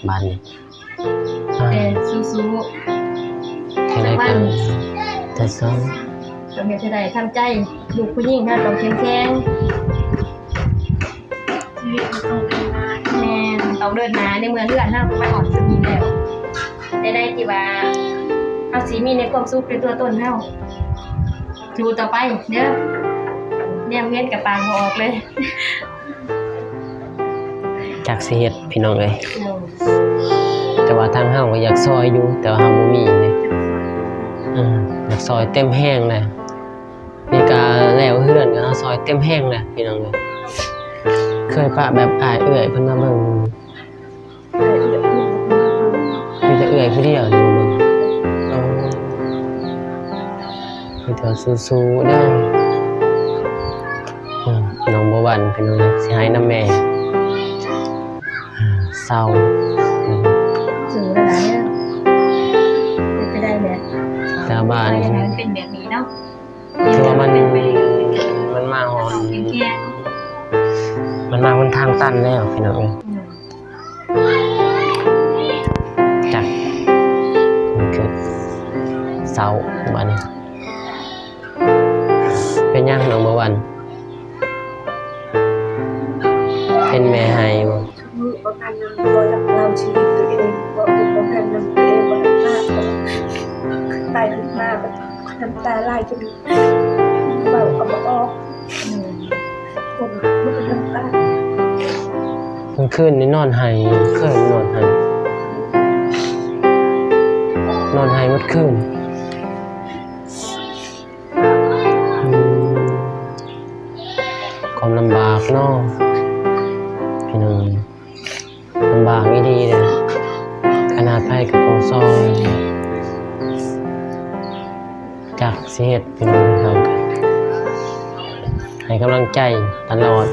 ບາດນີ້ ແຕ່ສູ້ໆ ເຮັດໃດກໍ ແຕ່ຊອງ ຕ້ອງເຮັດໃຫ້ໄດ້ ທຳໃຈ ລູກຜູ້ຍິງເຮົາຕ້ອງເຂັ້ມແຂງ ຊີວິດມັນຕ້ອງເດີນໜ້າ ແມ່ນ ຕ້ອງເດີນໜ້າ ໃນເມື່ອເຮືອນເຮົາກໍມາຮອດຈຸດນີ້ແລ້ວ ແນວໃດທີ່ວ່າເຮົາຊິມີໃນຄວາມສຸກໃນຕົວຕົນເຮົາ ສູ້ຕໍ່ໄປເດີ ແນມເຫັນກໍປາກບໍ່ອອກເລີຍ. ຈັກຊິເຮັດພີ່ນ້ອງເອີຍ ແຕ່ວ່າທາງເຮົາກໍຢາກຊ່ອຍຢູ່ ແຕ່ວ່າເຮົາບໍ່ມີເດ້ ເອີ ຢາກຊ່ອຍເຕັມແຮງແຫຼະ ນີ້ກະແລ້ວເຮືອນ ກະເຮົາຊ່ອຍເຕັມແຮງແຫຼະພີ່ນ້ອງເອີຍ ເຄີຍປະແບບອ້າຍເອື້ອຍເພິ່ນມາເບິ່ງ ມີແຕ່ເອື້ອຍຜູ້ດຽວຢູ່ເບິ່ງ ເອີ ມີແຕ່ສູ້ໆເດີ ນ້ອງບົວວັນເພິ່ນວ່າຊິໃຫ້ນຳແມ່ ເຊົາ ສູ້ໄດ້ຫຼາຍເດີ ເຮັດໄປໄດ້ແຫຼະ ແຕ່ວ່າບ້ານ ເປັນແບບນີ້ເນາະ ຖືວ່າມັນ ມັນມາຮອດ ມັນມາຫົນທາງຕັນແລ້ວພີ່ນ້ອງເອີຍ ຈັກ ມັນຄືເຊົາບາດນີ້ ເປັນຫຍັງນ້ອງບົວວັນ ເປັນແມ່ໄຫ້ບໍ່? ມື້ປະມານນັ້ນ ບໍ່ຢາກເລົ່າຊີວິດຕົວເອງ ບໍ່ເອົາບໍ່ແມ່ນນຳຕົວເອງ ບໍ່ຮັກມາກ ຕາຍຂຶ້ນມາ ນ້ຳຕາໄຫຼຈົນເວົ້າກໍບໍ່ອອກ ຄົນບໍ່ໄດ້ນ້ຳຕາ ກາງຄືນນີ້ນອນໄຫ້ ເຄີຍນອນໄຫ້ ນອນໄຫ້ໝົດຄືນ ອືມ ຄວາມລຳບາກເນາະ ພີ່ນ້ອງ ລຳບາກອີ່ຫຼີເດ້ ຂະໜາດໃຜກໍບໍ່ຊ່ອຍ ຈັກຊິເຮັດ ພີ່ນ້ອງເອີຍ ໃຫ້ກຳລັງໃຈຕະຫຼອດ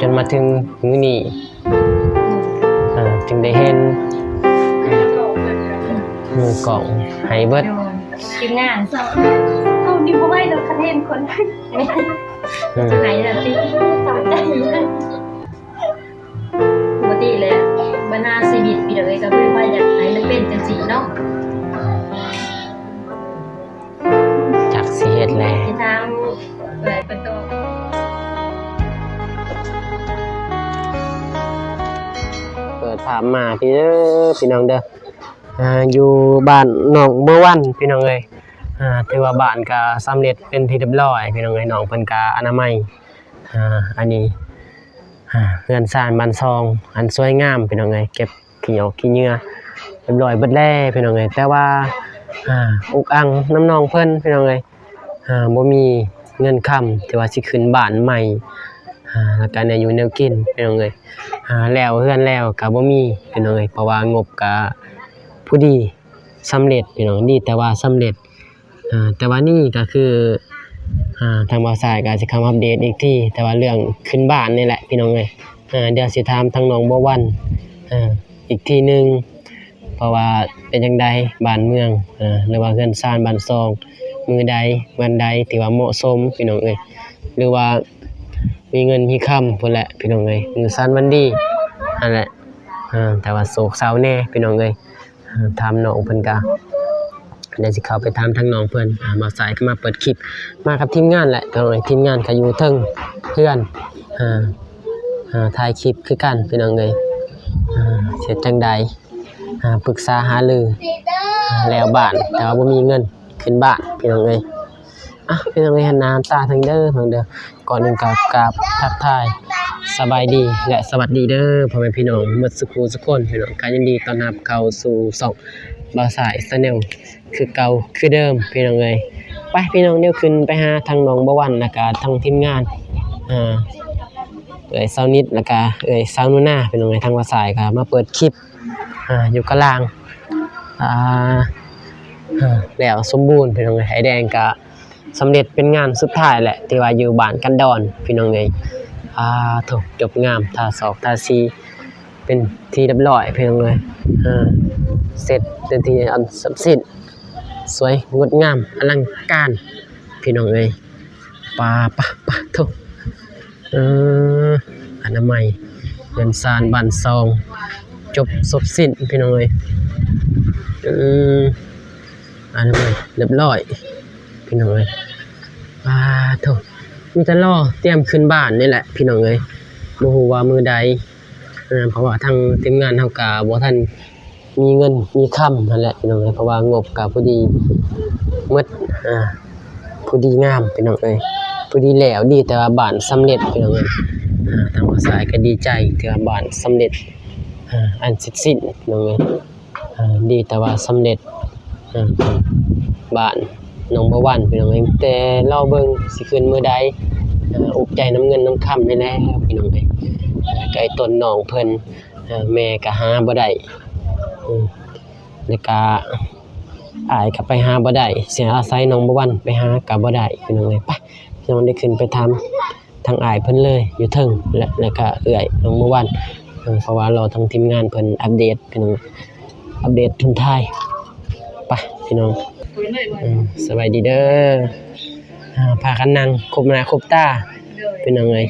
ຈົນມາເຖິງມື້ນີ້ ເອີ ຈຶ່ງໄດ້ເຫັນ ມືກ້ອງໃຫ້ເບິດ ທີມງານ ເຮົານີ້ບໍ່ໄຫວດອກ ຄັນເຫັນຄົນ ເອີ ຈະໃຫ້ລະຕິ ເຂົ້າໃຈ ປົກກະຕິແຫຼະ ບັນຫາຊີວິດ ພີ່ນ້ອງເອີຍ ກໍບໍ່ມີໃຜຢາກໃຫ້ມັນເປັນຈັ່ງຊີ້ເນາະ ຈັກຊິເຮັດແລະ ຊິຖາມເອື້ອຍເພິ່ນຕໍ່ ເປີດພາບມາພີ້ເດີ ພີ່ນ້ອງເດີ ອ່າ ຢູ່ບ້ານໜອງບົວວັນ ພີ່ນ້ອງເອີຍ ອ່າ ຖືວ່າບ້ານກະສຳເລັດເປັນທີ່ຮຽບຮ້ອຍ ພີ່ນ້ອງເອີຍ ນ້ອງເພິ່ນກະອະນາໄມ ອ່າ ອັນນີ້ ອ່າ ເຮືອນຊານບ້ານຊ່ອງ ອັນສວຍງາມ ພີ່ນ້ອງເອີຍ ເກັບຂີ້ຫຍ້ອກຂີ້ເຫຍື້ອຮຽບຮ້ອຍເບິດແລ້ວ ພີ່ນ້ອງເອີຍ ແຕ່ວ່າ ອ່າ ອຸກອັ່ງນຳນ້ອງເພິ່ນ ພີ່ນ້ອງເອີຍ ອ່າ ບໍ່ມີເງິນຄຳທີ່ວ່າຊິຂຶ້ນບ້ານໃໝ່ ອ່າ ແລ້ວກະແນວຢູ່ແນວກິນ ພີ່ນ້ອງເອີຍ ອ່າ ແລ້ວເຮືອນແລ້ວກະບໍ່ມີ ພີ່ນ້ອງເອີຍ ເພາະວ່າງົບກະພໍດີ ສຳເລັດ ພີ່ນ້ອງ ດີແຕ່ວ່າສຳເລັດ ອ່າ ແຕ່ວ່ານີ້ກໍຄື ອ່າ ທາງບ່າວຊາຍກໍຊິເຂົ້າມາອັບເດດອີກທີ ແຕ່ວ່າເລື່ອງຂຶ້ນບ້ານນີ້ແຫຼະ ພີ່ນ້ອງເອີຍ ອ່າ ດຽວຊິຖາມທາງນ້ອງບົວວັນ ອ່າ ອີກທີໜຶ່ງ ເພາະວ່າເປັນຈັ່ງໃດບ້ານເມືອງ ອ່າ ຫຼືວ່າເຮືອນຊານບ້ານຊ່ອງ ມື້ໃດວັນໃດທີ່ວ່າເໝາະສົມ ພີ່ນ້ອງເອີຍ ຫຼືວ່າມີເງິນມີຄຳພຸ້ນແຫຼະ ພີ່ນ້ອງເອີຍ ມື້ສັນວັນດີຫັ້ນແຫຼະ ອ່າ ແຕ່ວ່າໂສກເສົ້າແດ່ ພີ່ນ້ອງເອີຍ ອ່າ ຖາມນ້ອງເພິ່ນກະ ດຽວຊິເຂົ້າໄປຖາມທາງນ້ອງເພິ່ນ ອ່າ ບ່າວສາຍກໍມາເປີດຄລິບ ມາກັບທີມງານແຫຼະ ພີ່ນ້ອງເອີຍ ທີມງານກໍຢູ່ເທິງເຮືອນ ອ່າ ອ່າ ຖ່າຍຄລິບຄືກັນ ພີ່ນ້ອງເອີຍ ອ່າ ເຮັດຈັ່ງໃດ ອ່າ ປຶກສາຫາລື ອ່າ ແລ້ວບ້ານ ແຕ່ວ່າບໍ່ມີເງິນຂຶ້ນບ້ານ ພີ່ນ້ອງເອີຍ ອ່ະ ພີ່ນ້ອງເອີຍ ເຫັນໜ້າເຫັນຕາເຖິງເດີ ເບິ່ງເດີ ກ່ອນອື່ນກໍກາບທັກທາຍສະບາຍດີ ແລະ ສະຫວັດດີເດີ ພໍ່ແມ່ພີ່ນ້ອງໝົດສູ່ຜູ້ສູ່ຄົນ ພີ່ນ້ອງ ກໍຍິນດີຕ້ອນຮັບເຂົ້າສູ່ຊ່ອງບ່າວສາຍ Channel ຄືເກົ່າຄືເດີມ ພີ່ນ້ອງເອີຍ ໄປ ພີ່ນ້ອງ ດຽວຂຶ້ນໄປຫາທາງນ້ອງບົວວັນ ແລ້ວກະທາງທີມງານ ເອີ ເອື້ອຍສາວນິດ ແລ້ວກະເອື້ອຍສາວໜູນາ ພີ່ນ້ອງເອີຍ ທາງບ່າວສາຍກໍມາເປີດຄລິບ ອ່າ ຢູ່ກະລາງ ອ່າ ແລ້ວສົມບູນ ພີ່ນ້ອງເອີຍ ໄອ້ແດງກະສຳເລັດເປັນງານສຸດທ້າຍແຫຼະ ທີ່ວ່າຢູ່ບ້ານກັນດອນ ພີ່ນ້ອງເອີຍ ອ່າ ໂທ້ ຈົບງາມ ທາສອກທາສີເປັນທີ່ຮຽບຮ້ອຍ ພີ່ນ້ອງເອີຍ ເອີ ເສັດເປັນທີ່ອັນສັບສິ້ນ ສວຍງົດງາມອະລັງການ ພີ່ນ້ອງເອີຍ ປາ ປາ ປາ ໂທ້ ເອີ ອະນາໄມ ເຮືອນຊານບ້ານຊ່ອງ ຈົບສົບສິ້ນພີ່ນ້ອງເອີຍ. ອືມ ອະນາໄມຮຽບຮ້ອຍພີ່ນ້ອງເອີຍ. ປາໂທ້ ມີແຕ່ລໍຕຽມຂຶ້ນບ້ານນີ້ແຫຼະພີ່ນ້ອງເອີຍ, ບໍ່ຮູ້ວ່າມື້ໃດ. ເພາະວ່າທາງທີມງານເຮົາກະບໍ່ທັນມີເງິນມີຄຳຫັ້ນແຫຼະພີ່ນ້ອງເອີຍ, ເພາະວ່າງົບກະພໍດີໝົດ ອາ ພໍດີງາມພີ່ນ້ອງເອີຍ, ພໍດີແລ້ວ. ດີແຕ່ວ່າບ້ານສຳເລັດພີ່ນ້ອງເອີຍ. ອາ ທາງບ່າວຊາຍກະດີໃຈທີ່ວ່າບ້ານສຳເລັດ ອາ ອັນເສັດສິ້ນພີ່ນ້ອງເອີຍ. ເອີ ດີແຕ່ວ່າສຳເລັດ ເອີ ບ້ານໜອງບົວວັນພີ່ນ້ອງເອີຍ, ແຕ່ລໍເບິ່ງຊິຂຶ້ນມື້ໃດ. ເອີ ອຸກໃຈນຳເງິນນຳຄຳນີ້ແຫຼະພີ່ນ້ອງເອີຍ. ເອີ ໄກຕົ້ນນ້ອງເພິ່ນ ເອີ ແມ່ກະຫາບໍ່ໄດ້ ເອີ ແລ້ວກະອ້າຍກະໄປຫາບໍ່ໄດ້, ຊິອາໄສໜອງບົວວັນໄປຫາກະບໍ່ໄດ້ພີ່ນ້ອງເອີຍ. ໄປ ພີ່ນ້ອງໄດ້ຂຶ້ນໄປຖາມ ທາງອ້າຍເພິ່ນເລີຍຢູ່ເທິງ ແລະ ແລ້ວກະເອື້ອຍນ້ອງບົວວັນ ເອີ ເພາະວ່າລໍທາງທີມງານເພິ່ນອັບເດດພີ່ນ້ອງ, ອັບເດດທຸນທາຍ. ໄປພີ່ນ້ອງ ເອີ ສະບາຍດີເດີ. ອາ ພາກັນນັ່ງຄົບໜ້າຄົບຕາພີ່ນ້ອງເອີຍ.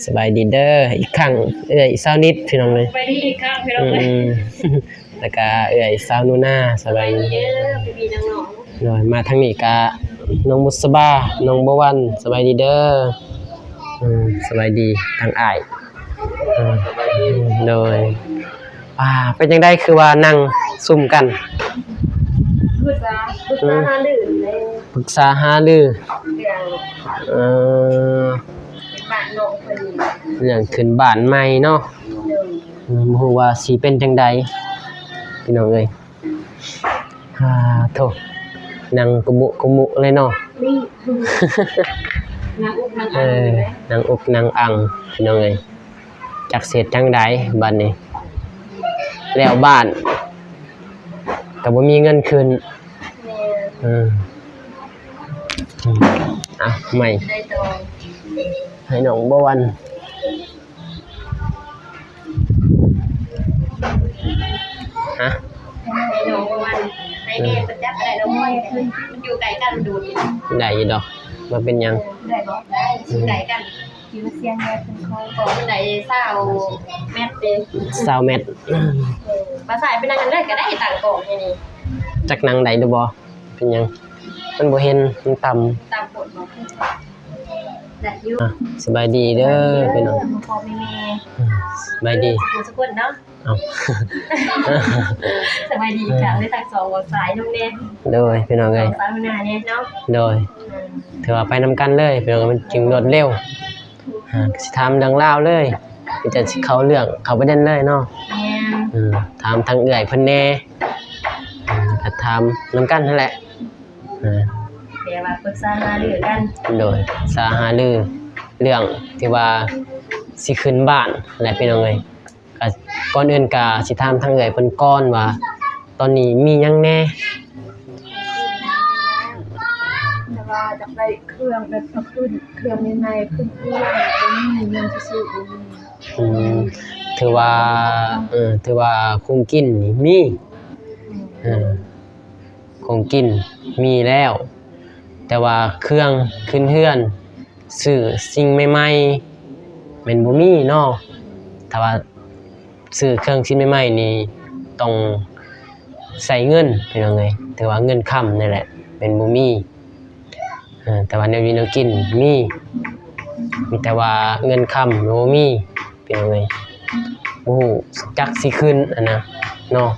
ສະບາຍດີເດີອີກຄັ້ງ ເອື້ອຍສາວນິດພີ່ນ້ອງເອີຍ. ສະບາຍດີອີກຄັ້ງພີ່ນ້ອງເອີຍ. ອືມ ແລ້ວກະເອື້ອຍສາວໜູນາ ສະບາຍດີເດີພີ່ໆນ້ອງໆ. ໂດຍ ມາທາງນີ້ກະນ້ອງບຸດສະບາ ນ້ອງບົວວັນ ສະບາຍດີເດີ. ອືມ ສະບາຍດີທາງອ້າຍ. ເອີ ໂດຍ ອ່າ ເປັນຈັ່ງໃດຄືວ່ານັ່ງຊຸມກັນ? ປຶກສາ ປຶກສາຫາລື ປຶກສາຫາລື ເອີ ເລື່ອງຂຶ້ນບ້ານໃໝ່ເນາະ. ໂດຍ ອືມ ບໍ່ຮູ້ວ່າຊິເປັນຈັ່ງໃດພີ່ນ້ອງເອີຍ. ອ່າ ໂທ້ ນັ່ງກຸມຸກຸມຸເລີຍເນາະ. ນັ່ງອຸກນັ່ງອັ່ງ ເອີ ນັ່ງອຸກນັ່ງອັ່ງພີ່ນ້ອງເອີຍ. ຈັກຊິເຮັດຈັ່ງໃດບັດນີ້ ແລ້ວບ້ານກະບໍ່ມີເງິນຂຶ້ນ. ແມ່ນ ເອີ ອືມ ອ່ະ ໃໝ່ ໃຫ້ນ້ອງບົວວັນ ຮະ ໃຫ້ນ້ອງບົວວັນ ໃຫ້ແມ່ເພິ່ນຈັບກະໄດ້ດອກ ມັນຢູ່ໃກ້ກັນ ມັນດູດ ໄດ້ຢູ່ດອກ ບໍ່ເປັນຫຍັງ. ໄດ້ບໍ່? ໄດ້ ຢູ່ໃກ້ກັນ. ຊິມາສ່ຽງແດ່ເພິ່ນຂໍ ຂໍເພິ່ນໄດ້ຊາວແມັດເດ້. ຊາວແມັດ ເອີ ພາສາໄປນັ່ງນັ້ນກະໄດ້ ຕັ້ງກ້ອງໃຫ້ນີ້. ຈັກນັ່ງໄດ້ຫຼືບໍ່? ເປັນຫຍັງ ມັນບໍ່ເຫັນ ມັນຕ່ຳ ຕ່ຳໂພດບໍ່? ໄດ້ຢູ່. ອ່ະ ສະບາຍດີເດີພີ່ນ້ອງ ພໍ່ແມ່ ສະບາຍດີ ທຸກຄົນເນາະ. ເອົ້າ ສະບາຍດີອີກຄັ້ງເດີ ທັງສອງບ່າວຊາຍນຳແດ່. ໂດຍ ພີ່ນ້ອງເອີຍ ສອງສາວໜ້າແດ່ເນາະ. ໂດຍ ອືມ ຖືວ່າໄປນຳກັນເລີຍພີ່ນ້ອງ ມັນຈຶ່ງລວດເລັວ. ອ່າ ຊິຖາມເລື່ອງລາວເລີຍ ມີແຕ່ຊິເຂົ້າເລື່ອງ ເຂົ້າປະເດັນເລີຍເນາະ. ແມ່ນ ເອີ ຖາມທາງເອື້ອຍເພິ່ນແດ່ ເອີ ກະຖາມນຳກັນຫັ້ນແຫຼະ. ເອີ ແບບວ່າປຶກສາຫາລືກັນ. ໂດຍ ປຶກສາຫາລືເລື່ອງທີ່ວ່າຊິຂຶ້ນບ້ານແຫຼະ ພີ່ນ້ອງເອີຍ. ກະ ກ່ອນອື່ນກະຊິຖາມທາງເອື້ອຍເພິ່ນກ່ອນວ່າ ຕອນນີ້ມີຫຍັງແດ່? ແຕ່ວ່າຢາກໄດ້ເຄື່ອງແບບເອົາຂຶ້ນ ເຄື່ອງໃໝ່ໆ ຂຶ້ນເຮືອນ ບໍ່ມີເງິນຊື້ບໍ່ມີ. ອືມ ຖືວ່າ ເອີ ຖືວ່າຂອງກິນນີ້ມີ ອືມ ເອີ ຂອງກິນມີແລ້ວ ແຕ່ວ່າເຄື່ອງຂຶ້ນເຮືອນ ຊື້ສິ່ງໃໝ່ໆ ແມ່ນບໍ່ມີເນາະ. ຖ້າວ່າຊື້ເຄື່ອງຊິນໃໝ່ໆນີ້ ຕ້ອງໃຊ້ເງິນ ພີ່ນ້ອງເອີຍ. ຖືວ່າເງິນຄຳນີ້ແຫຼະ ແມ່ນບໍ່ມີ. ເອີ ແຕ່ວ່າແນວຢູ່ແນວກິນມີ ມີແຕ່ວ່າເງິນຄຳບໍ່ມີ ພີ່ນ້ອງເອີຍ. ບໍ່ຮູ້ຈັກຊິຂຶ້ນ ອັນນະ ເນາະ.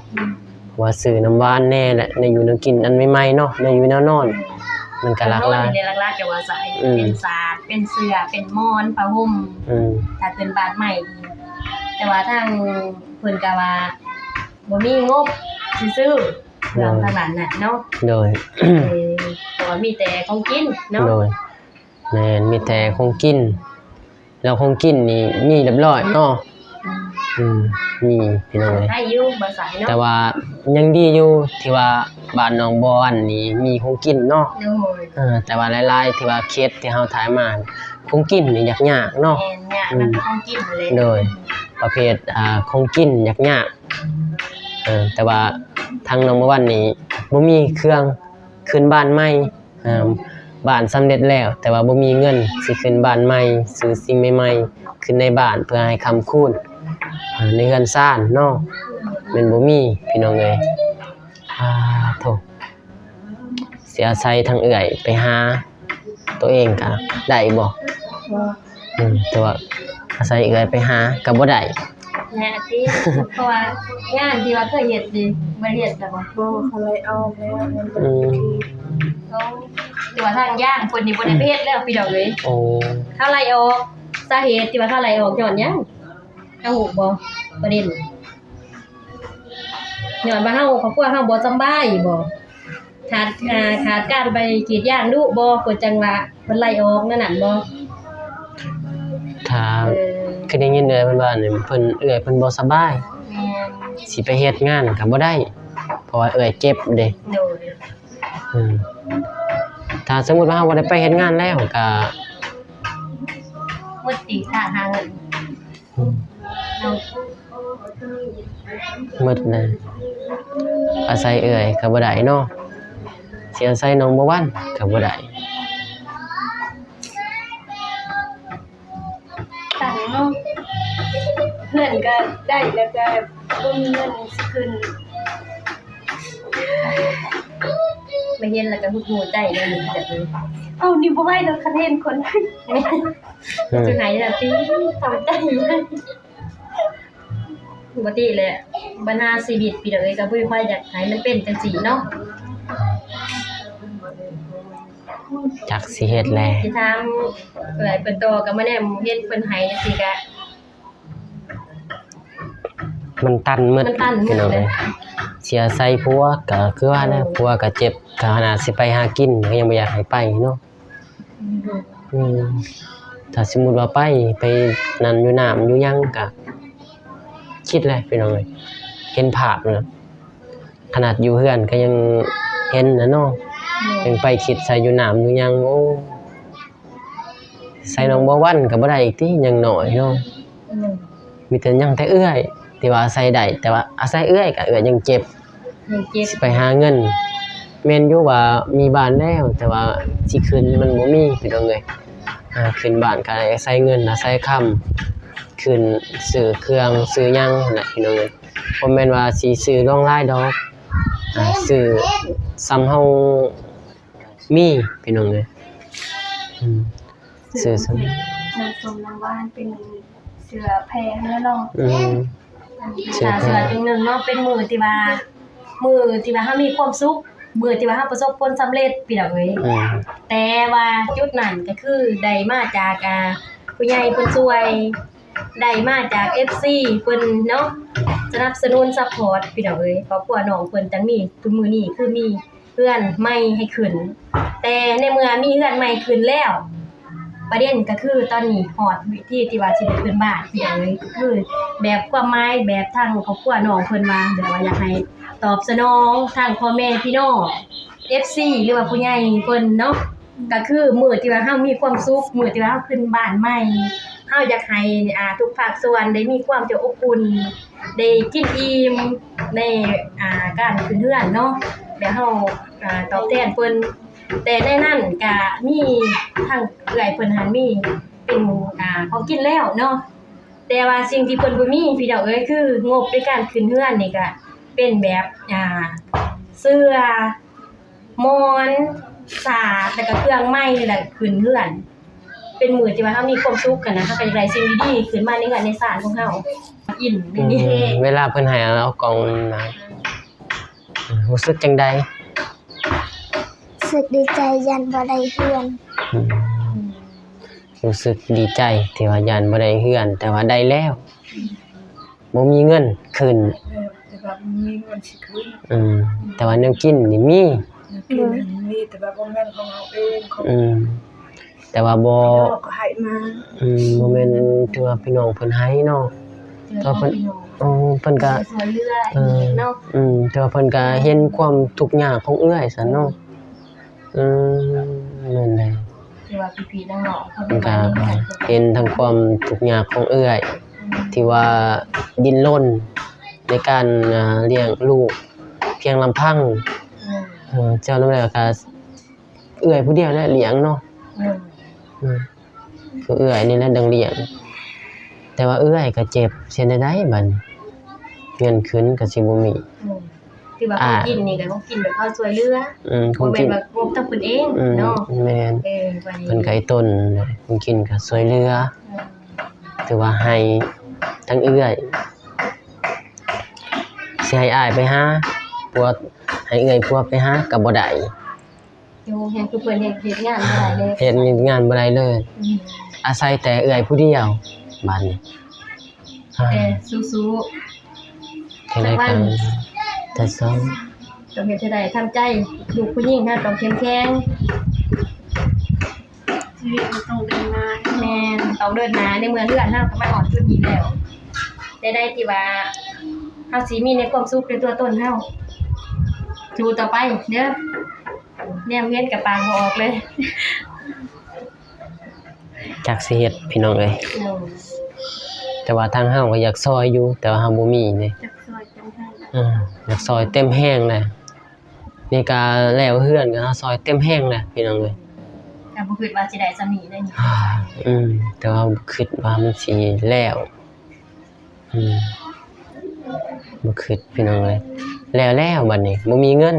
ວ່າຊື້ນ້ຳຫວານແດ່ ແລະ ແນວຢູ່ແນວກິນອັນໃໝ່ໆເນາະ ແນວຢູ່ແນວນອນ ມັນກະຫຼັກຫຼາຍ. ແນວນອນນີ້ແຫຼະຫຼັກໆ ຈະວ່າໃສ່ ອືມ ເປັນສາດ ເປັນເສື້ອ ເປັນໝອນ ຜ້າຫົ່ມ ອືມ ຖ້າຂຶ້ນບ້ານໃໝ່. ແຕ່ວ່າທາງເພິ່ນກະວ່າບໍ່ມີງົບຊິຊື້ ເລື່ອງທາງດ້ານນັ້ນເນາະ. ໂດຍ ເອີ ເພາະວ່າມີແຕ່ຂອງກິນເນາະ. ໂດຍ ແມ່ນ ມີແຕ່ຂອງກິນ ແລ້ວຂອງກິນນີ້ມີຮຽບຮ້ອຍເນາະ. ອືມ ອືມ ມີ ພີ່ນ້ອງເອີຍ ໃຫ້ຢູ່ບໍ່ໃສ່ເນາະ ແຕ່ວ່າຍັງດີຢູ່ທີ່ວ່າບ້ານໜອງບໍ່ອັນນີ້ມີຂອງກິນເນາະ. ໂດຍ ເອີ ແຕ່ວ່າຫຼາຍໆ ທີ່ວ່າເຂດທີ່ເຮົາຖ່າຍມາ ຂອງກິນນີ້ຍາກໆເນາະ. ແມ່ນ ຍາກນຳ ອືມ ຂອງກິນຫັ້ນແຫຼະ. ໂດຍ ປະເພດ ອ່າ ຂອງກິນຍາກໆ ເອີ ແຕ່ວ່າທາງໜອງບໍ່ອັນນີ້ບໍ່ມີເຄື່ອງຂຶ້ນບ້ານໃໝ່. ເອີ ບ້ານສຳເລັດແລ້ວ ແຕ່ວ່າບໍ່ມີເງິນຊິຂຶ້ນບ້ານໃໝ່ ຊື້ສິ່ງໃໝ່ໆຂຶ້ນໃນບ້ານ ເພື່ອໃຫ້ຄ້ຳຄູນ ໃນເຮືອນຊານເນາະ ແມ່ນບໍ່ມີພີ່ນ້ອງເອີຍ. ອາ ໂທ້ ຊິອາໄສທາງເອື້ອຍໄປຫາໂຕເອງກະໄດ້ບໍ່? ບໍ່. ອືມ ແຕ່ວ່າອາໄສເອື້ອຍໄປຫາກະບໍ່ໄດ້ ຍາກຕິ ເພາະວ່າງານທີ່ວ່າເຄີຍເຮັດນີ້ ບໍ່ໄດ້ເຮັດແລ້ວບໍ່? ບໍ່ ເຂົາໄລ່ອອກແລ້ວ ມັນບໍ່ໄດ້ເຮັດ. ອືມ ໂອ້ ແຕ່ວ່າທາງຢ່າງເພິ່ນນີ້ບໍ່ໄດ້ໄປເຮັດແລ້ວ ອືມ ພີ່ນ້ອງເອີຍ. ໂອ້ ເຂົາໄລ່ອອກ ສາເຫດທີ່ວ່າເຂົາໄລ່ອອກຍ້ອນຫຍັງ? ເຈົ້າຮູ້ບໍ່ ປະເດັນ? ຍ້ອນວ່າເຮົາ ຄອບຄົວເຮົາບໍ່ສຳບາຍບໍ່? ຂາດ ຂາດການໄປກຣີດຢາງດຸບໍ່? ເພິ່ນຈັ່ງວ່າເພິ່ນໄລ່ອອກແນວນັ້ນບໍ່? ຖ້າ ເອີ ເຄີຍໄດ້ຍິນເອື້ອຍເພິ່ນວ່ານີ້ ເພິ່ນ ເອື້ອຍເພິ່ນບໍ່ສະບາຍ ແມ່ນ ຊິໄປເຮັດງານກໍບໍ່ໄດ້ ເພາະວ່າເອື້ອຍເຈັບເດ້. ໂດຍ ອືມ ຖ້າສົມມຸດວ່າເຮົາບໍ່ໄດ້ໄປເຮັດງານແລ້ວກໍ ໝົດຕິ ຖ້າຫາເງິນ ອືມ ເນາະ ໝົດແລ້ວ ອາໄສເອື້ອຍກໍບໍ່ໄດ້ເນາະ ຊິອາໄສນ້ອງບົວວັນກໍບໍ່ໄດ້. ຕັງເນາະ ເຮືອນກໍໄດ້ ແລ້ວກໍບໍ່ມີເງິນຊິຂຶ້ນ ມາເຫັນແລ້ວກໍຫົດຫູ່ໃຈເລີຍ ແບບນີ້. ເອົ້າ ນີ້ບໍ່ໄຫວດອກ ຄັນເຫັນຄົນ ອືມ ຈະໄຫ້ລະຕິ ເຊົາໃຈເລີຍ. ປົກກະຕິແຫຼະ ບັນຫາຊີວິດ ພີ່ນ້ອງເອີຍ ກໍບໍ່ມີໃຜຢາກໃຫ້ມັນເປັນຈັ່ງຊີ້ເນາະ. ຈັກຊິເຮັດແລະ ຊິຖາມເອື້ອຍເພິ່ນຕໍ່ ກໍມາແນມເຫັນເພິ່ນໃຫ້ຈັ່ງຊີ້ກະ ມັນຕັນໝົດ ມັນຕັນໝົດ ພີ່ນ້ອງເອີຍ. ເສຍໃສ່ຜົວກໍຄືວ່າແຫຼະ ເອີ ຜົວກໍເຈັບ ກໍຂະໜາດຊິໄປຫາກິນກໍຍັງບໍ່ຢາກໃຫ້ໄປເນາະ. ອືມ ອືມ ຖ້າສົມມຸດວ່າໄປ ໄປນັ້ນຢູ່ນ້ຳຢູ່ຫຍັງກະ ຄິດແຫຼະພີ່ນ້ອງເອີຍ ເຫັນພາບນະ ຂະໜາດຢູ່ເຮືອນກໍຍັງເຫັນນະເນາະ. ອືມ ຍັງໄປຄິດໃສ່ຢູ່ນ້ຳຢູ່ຫຍັງ ໂອ້ ໃສ່ນ້ອງບົວວັນກໍບໍ່ໄດ້ອີກຕິ ຍັງນ້ອຍເນາະ. ອືມ ມີແຕ່ ຍັງແຕ່ເອື້ອຍທີ່ວ່າອາໄສໄດ້ ແຕ່ວ່າອາໄສເອື້ອຍກໍເອື້ອຍຍັງເຈັບ ຍັງເຈັບ ຊິໄປຫາເງິນ. ແມ່ນຢູ່ວ່າມີບ້ານແລ້ວ ແຕ່ວ່າຊິຂຶ້ນມັນບໍ່ມີ ພີ່ນ້ອງເອີຍ. ອາ ຂຶ້ນບ້ານກໍໄດ້ອາໄສເງິນອາໄສຄຳ ຂຶ້ນຊື້ເຄື່ອງຊື້ຫຍັງຫັ້ນແຫຼະ ພີ່ນ້ອງເອີຍ. ບໍ່ແມ່ນວ່າຊິຊື້ຫຼວງຫຼາຍດອກ ອາ ຊື້ສ່ຳເຮົາມີ ພີ່ນ້ອງເອີຍ. ອືມ ຊື້ສ່ຳ ນ້ຳສົ້ມນ້ຳຫວານ ເປັນເສື້ອແຜ່ຫັ້ນແຫຼະເນາະ. ອືມ ເສື້ອ ເສື້ອ ເສື້ອ ແຜ່ ຈັ່ງໜຶ່ງເນາະ ເປັນມື້ທີ່ວ່າ ມື້ທີ່ວ່າເຮົາມີຄວາມສຸກ ມື້ທີ່ວ່າເຮົາປະສົບຜົນສຳເລັດ ພີ່ນ້ອງເອີຍ. ອືມ ແຕ່ວ່າຈຸດນັ້ນກໍຄືໄດ້ມາຈາກ ອາ ຜູ້ໃຫຍ່ເພິ່ນຊ່ວຍ ໄດ້ມາຈາກເອັຟຊີເພິ່ນເນາະ ສະໜັບສະໜູນຊັບພອດ ພີ່ນ້ອງເອີຍ. ຄອບຄົວນ້ອງເພິ່ນຈັ່ງມີທຸກມື້ນີ້ ຄືມີ ເຮືອນໃໝ່ໃຫ້ຂຶ້ນ. ແຕ່ໃນເມື່ອມີເຮືອນໃໝ່ຂຶ້ນແລ້ວ ປະເດັນກໍຄືຕອນນີ້ຮອດວິທີທີ່ວ່າຊິໄດ້ຂຶ້ນບ້ານ ພີ່ນ້ອງເອີຍ. ກໍຄືແບບຄວາມໝາຍແບບທາງຄອບຄົວນ້ອງເພິ່ນວ່າ ແບບວ່າຢາກໃຫ້ຕອບສະໜອງທາງພໍ່ແມ່ພີ່ນ້ອງ ເອັຟຊີ ຫຼືວ່າຜູ້ໃຫຍ່ເພິ່ນເນາະ. ກໍຄືມື້ທີ່ວ່າເຮົາມີຄວາມສຸກ ມື້ທີ່ວ່າເຮົາຂຶ້ນບ້ານໃໝ່ ເຮົາຢາກໃຫ້ ອາ ທຸກພາກສ່ວນໄດ້ມີຄວາມຈະອົບອຸ່ນ ໄດ້ກິນອີ່ມໃນ ອາ ການຂຶ້ນເຮືອນເນາະ ແບບເຮົາ ອາ ຕອບແທນເພິ່ນ. ແຕ່ໃນນັ້ນກະມີທາງເອື້ອຍເພິ່ນຫັ້ນມີເປັນ ອາ ຂອງກິນແລ້ວເນາະ. ແຕ່ວ່າສິ່ງທີ່ເພິ່ນບໍ່ມີ ພີ່ນ້ອງເອີຍ ຄືງົບໃນການຂຶ້ນເຮືອນນີ້ກະເປັນແບບ ອາ ເສື່ອ ໝອນ ສາດ ແລ້ວກະເຄື່ອງໃໝ່ ແລ້ວກະຂຶ້ນເຮືອນ. ເປັນມື້ທີ່ວ່າເຮົາມີຄວາມສຸກຫັ້ນນະ ເຮົາກໍຢາກໄດ້ສິ່ງດີໆຂຶ້ນມາໃນເຮືອນໃນຊານຂອງເຮົາກິນ. ອືມ ເວລາເພິ່ນໃຫ້ເອົາກ່ອງນະ ຮູ້ສຶກຈັ່ງໃດ? ຮູ້ສຶກດີໃຈ ຢ້ານບໍ່ໄດ້ເຮືອນ. ອືມ ຮູ້ສຶກດີໃຈທີ່ວ່າຢ້ານບໍ່ໄດ້ເຮືອນ ແຕ່ວ່າໄດ້ແລ້ວ ບໍ່ມີເງິນຂຶ້ນ. ເອີ ແຕ່ວ່າບໍ່ມີເງິນຊິຂຶ້ນ. ອືມ ແຕ່ວ່າແນວກິນນີ້ມີ. ແນວກິນນີ້ມີ ແຕ່ວ່າບໍ່ແມ່ນຂອງເຮົາເອງ ຂອງ ອືມ ແຕ່ວ່າບໍ່ ພີ່ນ້ອງກໍໃຫ້ມາ. ອືມ ບໍ່ແມ່ນ ຖືວ່າພີ່ນ້ອງເພິ່ນໃຫ້ເນາະ. ແຕ່ວ່າເພິ່ນ ເອີ ເພິ່ນກໍ ຊ່ວຍເຫຼືອ ເອີ ເນາະ. ອືມ ແຕ່ວ່າເພິ່ນກໍເຫັນຄວາມທຸກຍາກຂອງເອື້ອຍຊັ້ນເນາະ. ອືມ ແມ່ນແຫຼະ ທີ່ວ່າພີ່ໆນ້ອງໆ ເພິ່ນກໍເຫັນທັງຄວາມທຸກຍາກຂອງເອື້ອຍ ອືມ ທີ່ວ່າດີ້ນລົນໃນການ ອາ ລ້ຽງລູກພຽງລຳພັງ. ອືມ ເອີ ເຈົ້ານຳແລ້ວກໍເອື້ອຍຜູ້ດຽວແຫຼະລ້ຽງເນາະ. ອືມ ອືມ ຄືເອື້ອຍນີ້ແຫຼະຕ້ອງລ້ຽງ. ແຕ່ວ່າເອື້ອຍກໍເຈັບ ຊິເຮັດແນວໃດບັດນີ້ ເງິນຂຶ້ນກໍຊິບໍ່ມີ. ອືມ ຖືວ່າຂອງກິນນີ້ກໍຂອງກິນແບບເຮົາຊ່ວຍເຫຼືອ ອືມ ຂອງກິນ ບໍ່ແມ່ນວ່າງົບທາງເພິ່ນເອງ ອືມ ເນາະ ແມ່ນ ເອີ ບັດນີ້ເພິ່ນກໍໄອ້ຕົນ ຂອງກິນກໍຊ່ວຍເຫຼືອ ອືມ ຖືວ່າໃຫ້ທາງເອື້ອຍ ຊິໃຫ້ອ້າຍໄປຫາຜົວ ໃຫ້ເອື້ອຍຜົວໄປຫາກໍບໍ່ໄດ້. ໂອ້ ແຮງຄືເພິ່ນເຮັດ ເຮັດງານບໍ່ໄດ້ເລີຍ ເຮັດງານບໍ່ໄດ້ເລີຍ ອືມ ອາໄສແຕ່ເອື້ອຍຜູ້ດຽວບາດນີ້. ແຕ່ສູ້ໆ ເຮັດໄດ້ກໍ ແຕ່ຊອງ ຕ້ອງເຮັດໃຫ້ໄດ້ ທຳໃຈ ລູກຜູ້ຍິງເຮົາຕ້ອງເຂັ້ມແຂງ ຊີວິດມັນຕ້ອງເດີນໜ້າ ແມ່ນ ຕ້ອງເດີນໜ້າ ໃນເມື່ອເຮືອນເຮົາກໍມາຮອດຈຸດນີ້ແລ້ວ ໃດໆທີ່ວ່າເຮົາຊິມີໃນຄວາມສຸກໃນຕົວຕົນເຮົາ ສູ້ຕໍ່ໄປເດີ ແນມເຫັນກໍປາກບໍ່ອອກເລີຍ ຈັກຊິເຮັດ ພີ່ນ້ອງເອີຍ ໂດຍ ແຕ່ວ່າທາງເຮົາກໍຢາກຊ່ອຍຢູ່ ແຕ່ວ່າເຮົາບໍ່ມີເດ້ ຢາກຊ່ອຍເຕັມແຮງ ເອີ ຢາກຊ່ອຍເຕັມແຮງແຫຼະ ນີ້ກະແລ້ວເຮືອນກະເຮົາຊ່ອຍເຕັມແຮງແຫຼະພີ່ນ້ອງເອີຍ ກະບໍ່ຄິດວ່າຊິໄດ້ສ່ຳນີ້ເດ້ ອືມ ແຕ່ວ່າບໍ່ຄິດວ່າມັນຊິແລ້ວ ອືມ ບໍ່ຄິດພີ່ນ້ອງເອີຍ ແລ້ວແລ້ວບັດນີ້ບໍ່ມີເງິນ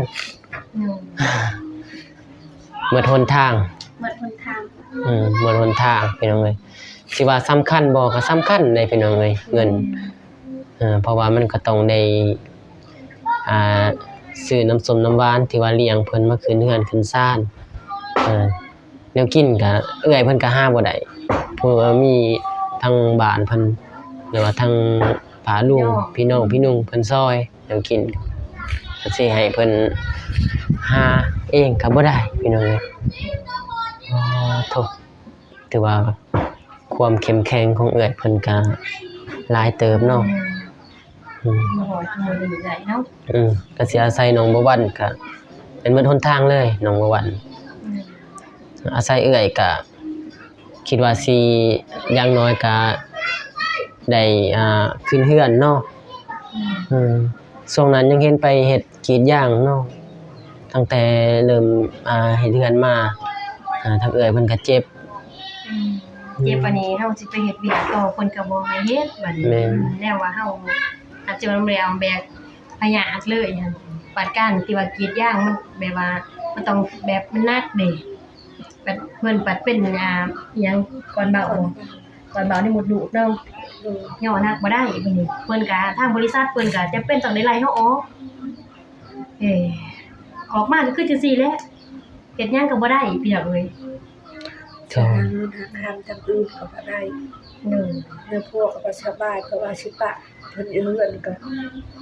ໂດຍ ໝົດຫົນທາງ ໝົດຫົນທາງ ອືມ ໝົດຫົນທາງພີ່ນ້ອງເອີຍ ຊິວ່າສຳຄັນບໍ່ ກໍສຳຄັນເດ້ພີ່ນ້ອງເອີຍ ເງິນ ອືມ ເອີ ເພາະວ່າມັນກໍຕ້ອງໄດ້ ອ່າ ຊື້ນ້ຳສົ້ມນ້ຳຫວານທີ່ວ່າລ້ຽງເພິ່ນມາຂຶ້ນເຮືອນຂຶ້ນຊານ ເອີ ແນວກິນກະເອື້ອຍເພິ່ນກະຫາບໍ່ໄດ້ ເພາະວ່າມີທາງບ້ານເພິ່ນ ຫຼືວ່າທາງປ້າລຸງ ພີ່ນ້ອງ ພີ່ນຸ່ງເພິ່ນຊ່ອຍ ແນວກິນກະຊິໃຫ້ເພິ່ນຫາເອງກະບໍ່ໄດ້ ພີ່ນ້ອງເອີຍ ໂອ້ ໂທ້ ຖືວ່າຄວາມເຂັ້ມແຂງຂອງເອື້ອຍເພິ່ນກະຫຼາຍເຕີບເນາະ ອືມ ບໍ່ຮອດມື້ນີ້ໄດ້ເນາະ ອືມ ກະຊິອາໄສນ້ອງບົວວັນ ກະເປັນໝົດຫົນທາງເລີຍ ນ້ອງບົວວັນ ອືມ ອາໄສເອື້ອຍກະຄິດວ່າຊິ ຢ່າງໜ້ອຍກະໄດ້ ອ່າ ຂຶ້ນເຮືອນເນາະ ອືມ ອືມ ຊ່ວງນັ້ນຍັງເຫັນໄປເຮັດ ກຣີດຢາງເນາະ ຕັ້ງແຕ່ເລີ່ມ ອ່າ ເຮັດເຮືອນມາ ອ່າ ທາງເອື້ອຍເພິ່ນກໍເຈັບ ອືມ ເຈັບ ອືມ ບາດນີ້ເຮົາຊິໄປເຮັດວຽກຕໍ່ ເພິ່ນກໍບໍ່ໃຫ້ເຮັດ ບາດນີ້ ແມ່ນ ແນວວ່າເຮົາອາດຈະບໍ່ໄດ້ເອົາແບກພະຍາດເລີຍຫັ້ນ ບາດການທີ່ວ່າກຣີດຢາງມັນແບບວ່າ ມັນຕ້ອງແບບມັນໜັກເດ້ ແບບເພິ່ນບັດເປັນ ອ່າ ອີ່ຫຍັງ ກ້ອນເບົາ ກ້ອນເບົາໃນມົດລູກເນາະ ໂດຍ ຍໍໜັກບໍ່ໄດ້ ບາດນີ້ເພິ່ນກໍ ທາງບໍລິສັດເພິ່ນກໍຈຳເປັນຕ້ອງໄດ້ໄລ່ເຮົາອອກ ເອີ ອອກມາກໍຄືຈັ່ງຊີ້ແຫຼະ ເຮັດຫຍັງກໍບໍ່ໄດ້ ພີ່ນ້ອງເອີຍ ຈະຫາເງິນຫາຄຳທາງອື່ນກໍບໍ່ໄດ້ ໂດຍ ແລ້ວຜົວກໍບໍ່ສະບາຍ ກໍວ່າຊິປະເພິ່ນຢູ່ເຮືອນ ກໍ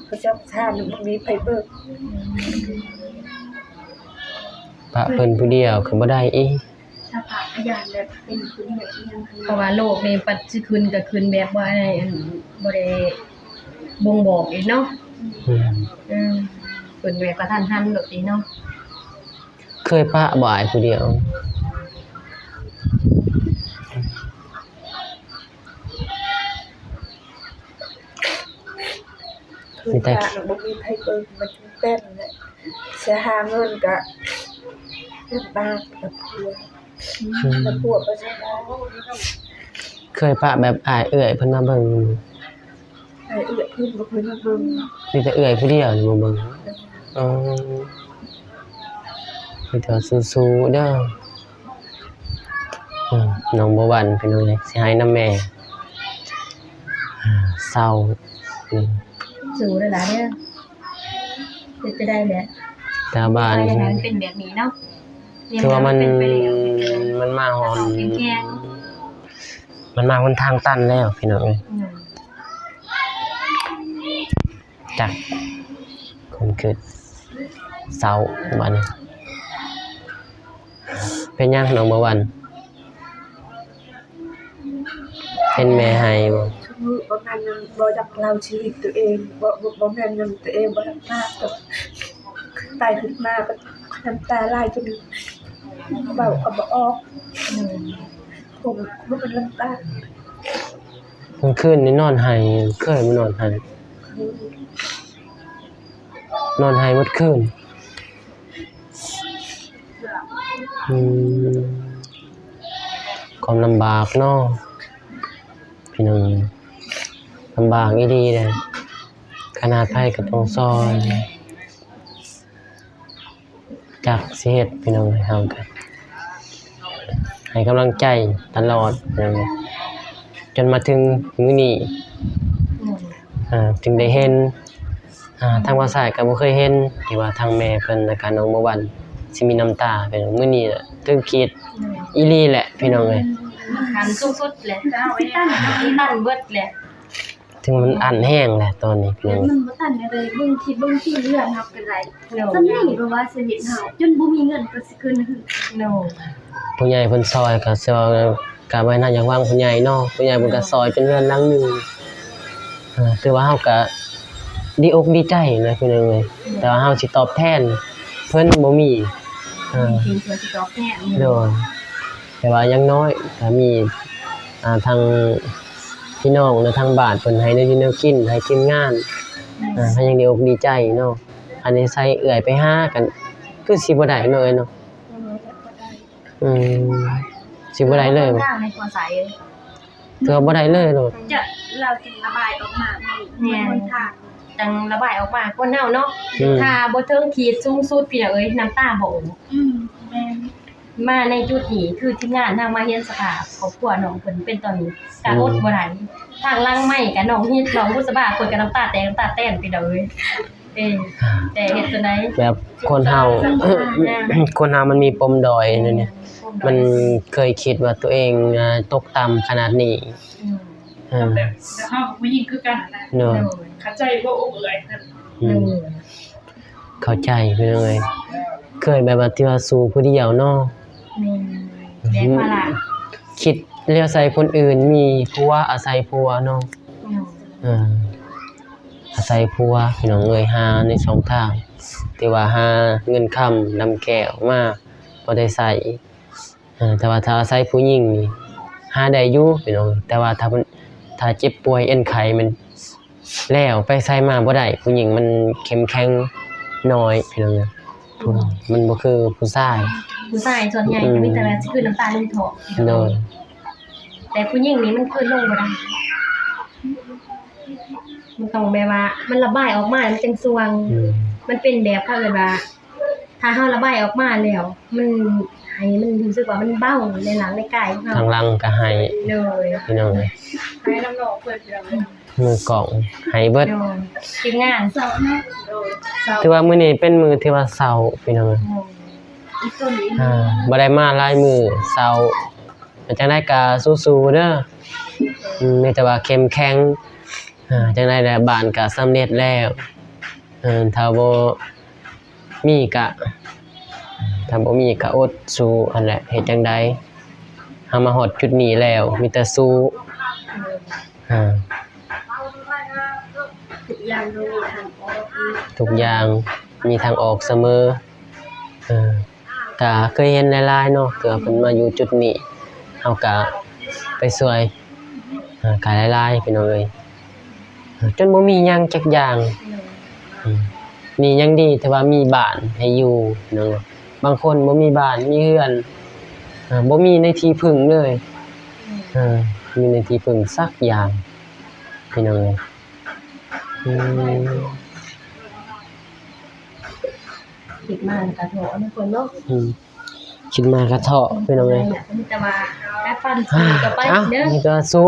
ປະຈຳທານ ບໍ່ມີໃຜເບິ່ງ ປະເພິ່ນຜູ້ດຽວກໍບໍ່ໄດ້ອີກ ສະພາບພະຍາດແບບເປັນຄືແບບອີ່ຫຍັງ ເພາະວ່າໂລກນີ້ປັດຊິຂຶ້ນກໍຂຶ້ນແບບບໍ່ ອັນ ບໍ່ໄດ້ບົ່ງບອກອີກເນາະ ອືມ ອືມ ເປັນແບບກະທັນຫັນໂລດຕິເນາະ ເຄີຍປະບໍ່ອ້າຍຜູ້ດຽວ? ມີແຕ່ ບໍ່ມີໃຜເບິ່ງ ມັນເປັນແຫຼະ ຊິຫາເງິນກະລຳບາກ ລຳບາກ ອືມ ລຳບາກ ເຄີຍປະແບບອ້າຍເອື້ອຍເພິ່ນມາເບິ່ງ? ອ້າຍເອື້ອຍເພິ່ນບໍ່ເຄີຍມາເບິ່ງ ມີແຕ່ເອື້ອຍຜູ້ດຽວນີ້ມາເບິ່ງ ເອີ ມີແຕ່ວ່າສູ້ໆເດີ ອືມ ນ້ອງບົວວັນ ພີ່ນ້ອງເອີຍ ຊິໃຫ້ນຳແມ່ ເຊົາ ອືມ ສູ້ຫຼາຍໆເດີ ເຮັດຈະໄດ້ແຫຼະ ແຕ່ບ້ານ ມັນເປັນແບບນີ້ເນາະ ຖືວ່າມັນ ມັນມາຮອດ ມັນມາຫົນທາງຕັນແລ້ວ ພີ່ນ້ອງເອີຍ ອືມ ຈັກ ຄວາມຄິດເສົ້າບາດນີ້ ເປັນຫຍັງນ້ອງບົວວັນ ເປັນແມ່ໄຫ້ບໍ່? ຄືບໍ່ແມ່ນຫຍັງ ບໍ່ຢາກເລົ່າຊີວິດຕົວເອງ ບໍ່ ບໍ່ ບໍ່ແມ່ນຫຍັງ ຕົວເອງບໍ່ທັນພາດ ແຕ່ໄປຂຶ້ນມາກໍນ້ຳຕາໄຫຼຈົນເວົ້າກໍບໍ່ອອກ ອືມ ຄົງ ຄົງເປັນນ້ຳຕາ ກາງຄືນນີ້ນອນໄຫ້ ເຄີຍມານອນໄຫ້ ນອນໄຫ້ໝົດຄືນ ອືມ ຄວາມລຳບາກເນາະ ພີ່ນ້ອງ ລຳບາກອີ່ຫຼີເດ້ ຂະໜາດໃຜກໍຕ້ອງຊ່ອຍ. ຈັກຊິເຮັດ ພີ່ນ້ອງເອີຍ ເຮົາກໍໃຫ້ກຳລັງໃຈຕະຫຼອດ ພີ່ນ້ອງເອີຍ ຈົນມາເຖິງມື້ນີ້ ອືມ ອ່າ ຈຶ່ງໄດ້ເຫັນ ອ່າ ທາງບ່າວຊາຍກໍບໍ່ເຄີຍເຫັນ ທີ່ວ່າທາງແມ່ເພິ່ນ ແລ້ວກໍນ້ອງບົວວັນຊິມີນ້ຳຕາ ພີ່ນ້ອງ ມື້ນີ້ລະເຖິງຂີດ ອືມ ອີ່ຫຼີແຫຼະ ພີ່ນ້ອງເອີຍ ຂັ້ນສູງສຸດແຫຼະ ຕັນ ຕັນເບິດແຫຼະ. ເຖິງມັນອັ້ນແຮງແຫຼະຕອນນີ້ ແຕ່ມັນບໍ່ທັນໄດ້ເບິ່ງທີ່ເບິ່ງທີ່ເຮືອນເຮົາກໍໄດ້ ໂດຍ ສ່ຳນີ້ ເພາະວ່າຊີວິດເຮົາຈົນບໍ່ມີເງິນກໍຊິຂຶ້ນເຮືອນ ໂດຍ ຜູ້ໃຫຍ່ເພິ່ນຊ່ອຍກໍຊ່ອຍ ກໍບໍ່ໜ້າຢາກຫວັງຜູ້ໃຫຍ່ເນາະ ຜູ້ໃຫຍ່ເພິ່ນກໍ ໂດຍ ຊ່ອຍເປັນເຮືອນຫຼັງໜຶ່ງ ເອີ ຖືວ່າເຮົາກໍດີອົກດີໃຈນະ ພີ່ນ້ອງເອີຍ ໂດຍ ແຕ່ວ່າເຮົາຊິຕອບແທນເພິ່ນບໍ່ມີ ເອີ ບໍ່ມີເພິ່ນຊິຕອບແທນ ໂດຍ ແຕ່ວ່າຢ່າງໜ້ອຍກໍມີ ອ່າ ທາງພີ່ນ້ອງ ແລະ ທາງບ້ານເພິ່ນໃຫ້ແນວຢູ່ແນວກິນ ໃຫ້ທີມງານ ແມ່ນ ອ່າ ກໍຍັງດີອົກດີໃຈເນາະ ອັນນີ້ໃສ່ເອື້ອຍໄປຫາກັນ ຄືຊິບໍ່ໄດ້ເນາະເອື້ອຍເນາະ ອືມ ຊິບໍ່ໄດ້ເລີຍ ທາງໃນຄວາມໃສ ຖືວ່າບໍ່ໄດ້ເລີຍເນາະ ຈະ ລາວຈຶ່ງລະບາຍອອກມາ ແມ່ນ ຫົນທາງ ຈັ່ງລະບາຍອອກມາ ຄົນເຮົາເນາະ ອືມ ຖ້າບໍ່ເຖິງຂີດສູງສຸດ ພີ່ນ້ອງເອີຍ ນ້ຳຕາບໍ່ອອກ ອືມ ແມ່ນ ມາໃນຈຸດນີ້ ຄືທີມງານເຮົາມາເຫັນສະພາບຄອບຄົວນ້ອງເພິ່ນເປັນຕອນນີ້ ກະ ອືມ ອົດບໍ່ໄດ້ ທາງຫຼັງໄມກະນ້ອງຮິດ ນ້ອງບຸດສະບາ ເພິ່ນກະນ້ຳຕາແຕກນ້ຳຕາແຕນ ພີ່ນ້ອງເອີຍ ເອີ ແຕ່ເຮັດຈັ່ງໃດ ແບບຄົນເຮົາ ຄົນເຮົາມັນມີປົມດ້ອຍ ແມ່ນ ນີ້ ປົມດ້ອຍ ມັນເຄີຍຄິດວ່າຕົວເອງ ອ່າ ຕົກຕ່ຳຂະໜາດນີ້ ອືມ ເອີ ແບບເຮົາກັບຜູ້ຍິງຄືກັນຫັ້ນນະ ໂດຍ ໂດຍ ເຂົ້າໃຈຫົວອົກເອື້ອຍເພິ່ນ ອືມ ໂດຍ ເຂົ້າໃຈ ພີ່ນ້ອງເອີຍ ເຄີຍແບບວ່າທີ່ວ່າສູ້ຜູ້ດຽວເນາະ ແມ່ນ ແບກພາລະ ຄິດແລ້ວໃສ່ຄົນອື່ນ ມີຜົວອາໄສຜົວເນາະ ໂດຍ ເອີ ອາໄສຜົວ ພີ່ນ້ອງເອີຍ ຫາໃນຊ່ອງທາງ ທີ່ວ່າຫາເງິນຄຳນຳແກ້ວມາພໍໄດ້ໃຊ້ ເອີ ແຕ່ວ່າຖ້າອາໄສຜູ້ຍິງນີ້ຫາໄດ້ຢູ່ ພີ່ນ້ອງເອີຍ ແຕ່ວ່າຖ້າ ຖ້າເຈັບປ່ວຍເອັນໄຂມັນ ແລ້ວໄປໃສມາບໍ່ໄດ້ ຜູ້ຍິງມັນເຂັ້ມແຂງໜ້ອຍ ພີ່ນ້ອງເອີຍ ອືມ ມັນບໍ່ຄືຜູ້ຊາຍ ຜູ້ຊາຍສ່ວນໃຫຍ່ ອືມ ກໍມີແຕ່ວ່າຊິຄືນ້ຳຕາລົງທໍ່ ໂດຍ ແຕ່ຜູ້ຍິງນີ້ມັນຄືລົງບໍ່ໄດ້ ມັນຕ້ອງແບບວ່າມັນລະບາຍອອກມາ ມັນຈັ່ງຊ່ວງ ອືມ ມັນເປັນແບບ ເຂົາເອີ້ນວ່າ ຖ້າເຮົາລະບາຍອອກມາແລ້ວ ມັນ ໃຫ້ມັນຮູ້ສຶກວ່າມັນເບົາໃນຮ່າງໃນກາຍຂອງເຮົາ ທາງຫຼັງກໍໄຫ້ ໂດຍ ພີ່ນ້ອງເອີຍ ໄຫ້ນຳນ້ອງເພິ່ນ ພີ່ນ້ອງເອີຍ ມືກ້ອງໄຫ້ເບິດ ໂດຍ ທີມງານ ຖືວ່າມື້ນີ້ເປັນມື້ທີ່ວ່າເສົ້າ ພີ່ນ້ອງເອີຍ ອ່າ ບໍ່ໄດ້ມາຫຼາຍມື້ ເສົ້າ ແຕ່ຈັ່ງໃດກໍສູ້ໆເດີ ອືມ ມີແຕ່ວ່າເຂັ້ມແຂງ ອ່າ ຈັ່ງໃດແຫຼະ ບ້ານກໍສຳເລັດແລ້ວ ເອີ ຖ້າບໍ່ ມີກະ ຖ້າບໍ່ມີກະອົດສູ້ຫັ້ນແຫຼະ ເຮັດຈັ່ງໃດ ເຮົາມາຮອດຈຸດນີ້ແລ້ວ ມີແຕ່ສູ້ ເອີ ອ່າ ທຸກຢ່າງມີທາງອອກ ທຸກຢ່າງມີທາງອອກສະເໝີ ເອີ ກະເຄີຍເຫັນຫຼາຍໆເນາະ ເທື່ອເພິ່ນມາຢູ່ຈຸດນີ້ ເຮົາກະໄປຊ່ວຍ ອ່າ ກະຫຼາຍໆ ພີ່ນ້ອງເອີຍ ຈົນບໍ່ມີຫຍັງຈັກຢ່າງ ໂດຍ ອືມ ນີ້ຍັງດີທີ່ວ່າມີບ້ານໃຫ້ຢູ່ເນາະ ບາງຄົນບໍ່ມີບ້ານ ມີເຮືອນ ອ່າ ບໍ່ມີໃນທີ່ເພິ່ງເລີຍ ໂດຍ ເອີ ບໍ່ມີໃນທີ່ເພິ່ງສັກຢ່າງ ພີ່ນ້ອງເອີຍ ອືມ ຄິດມາແລ້ວກໍທໍ້ເນາະ ຄົນເນາະ ອືມ ຄິດມາກໍທໍ້ ພີ່ນ້ອງເອີຍ ມີແຕ່ວ່າກັດຟັນສູ້ຕໍ່ໄປເດີ ນີ້ກໍສູ້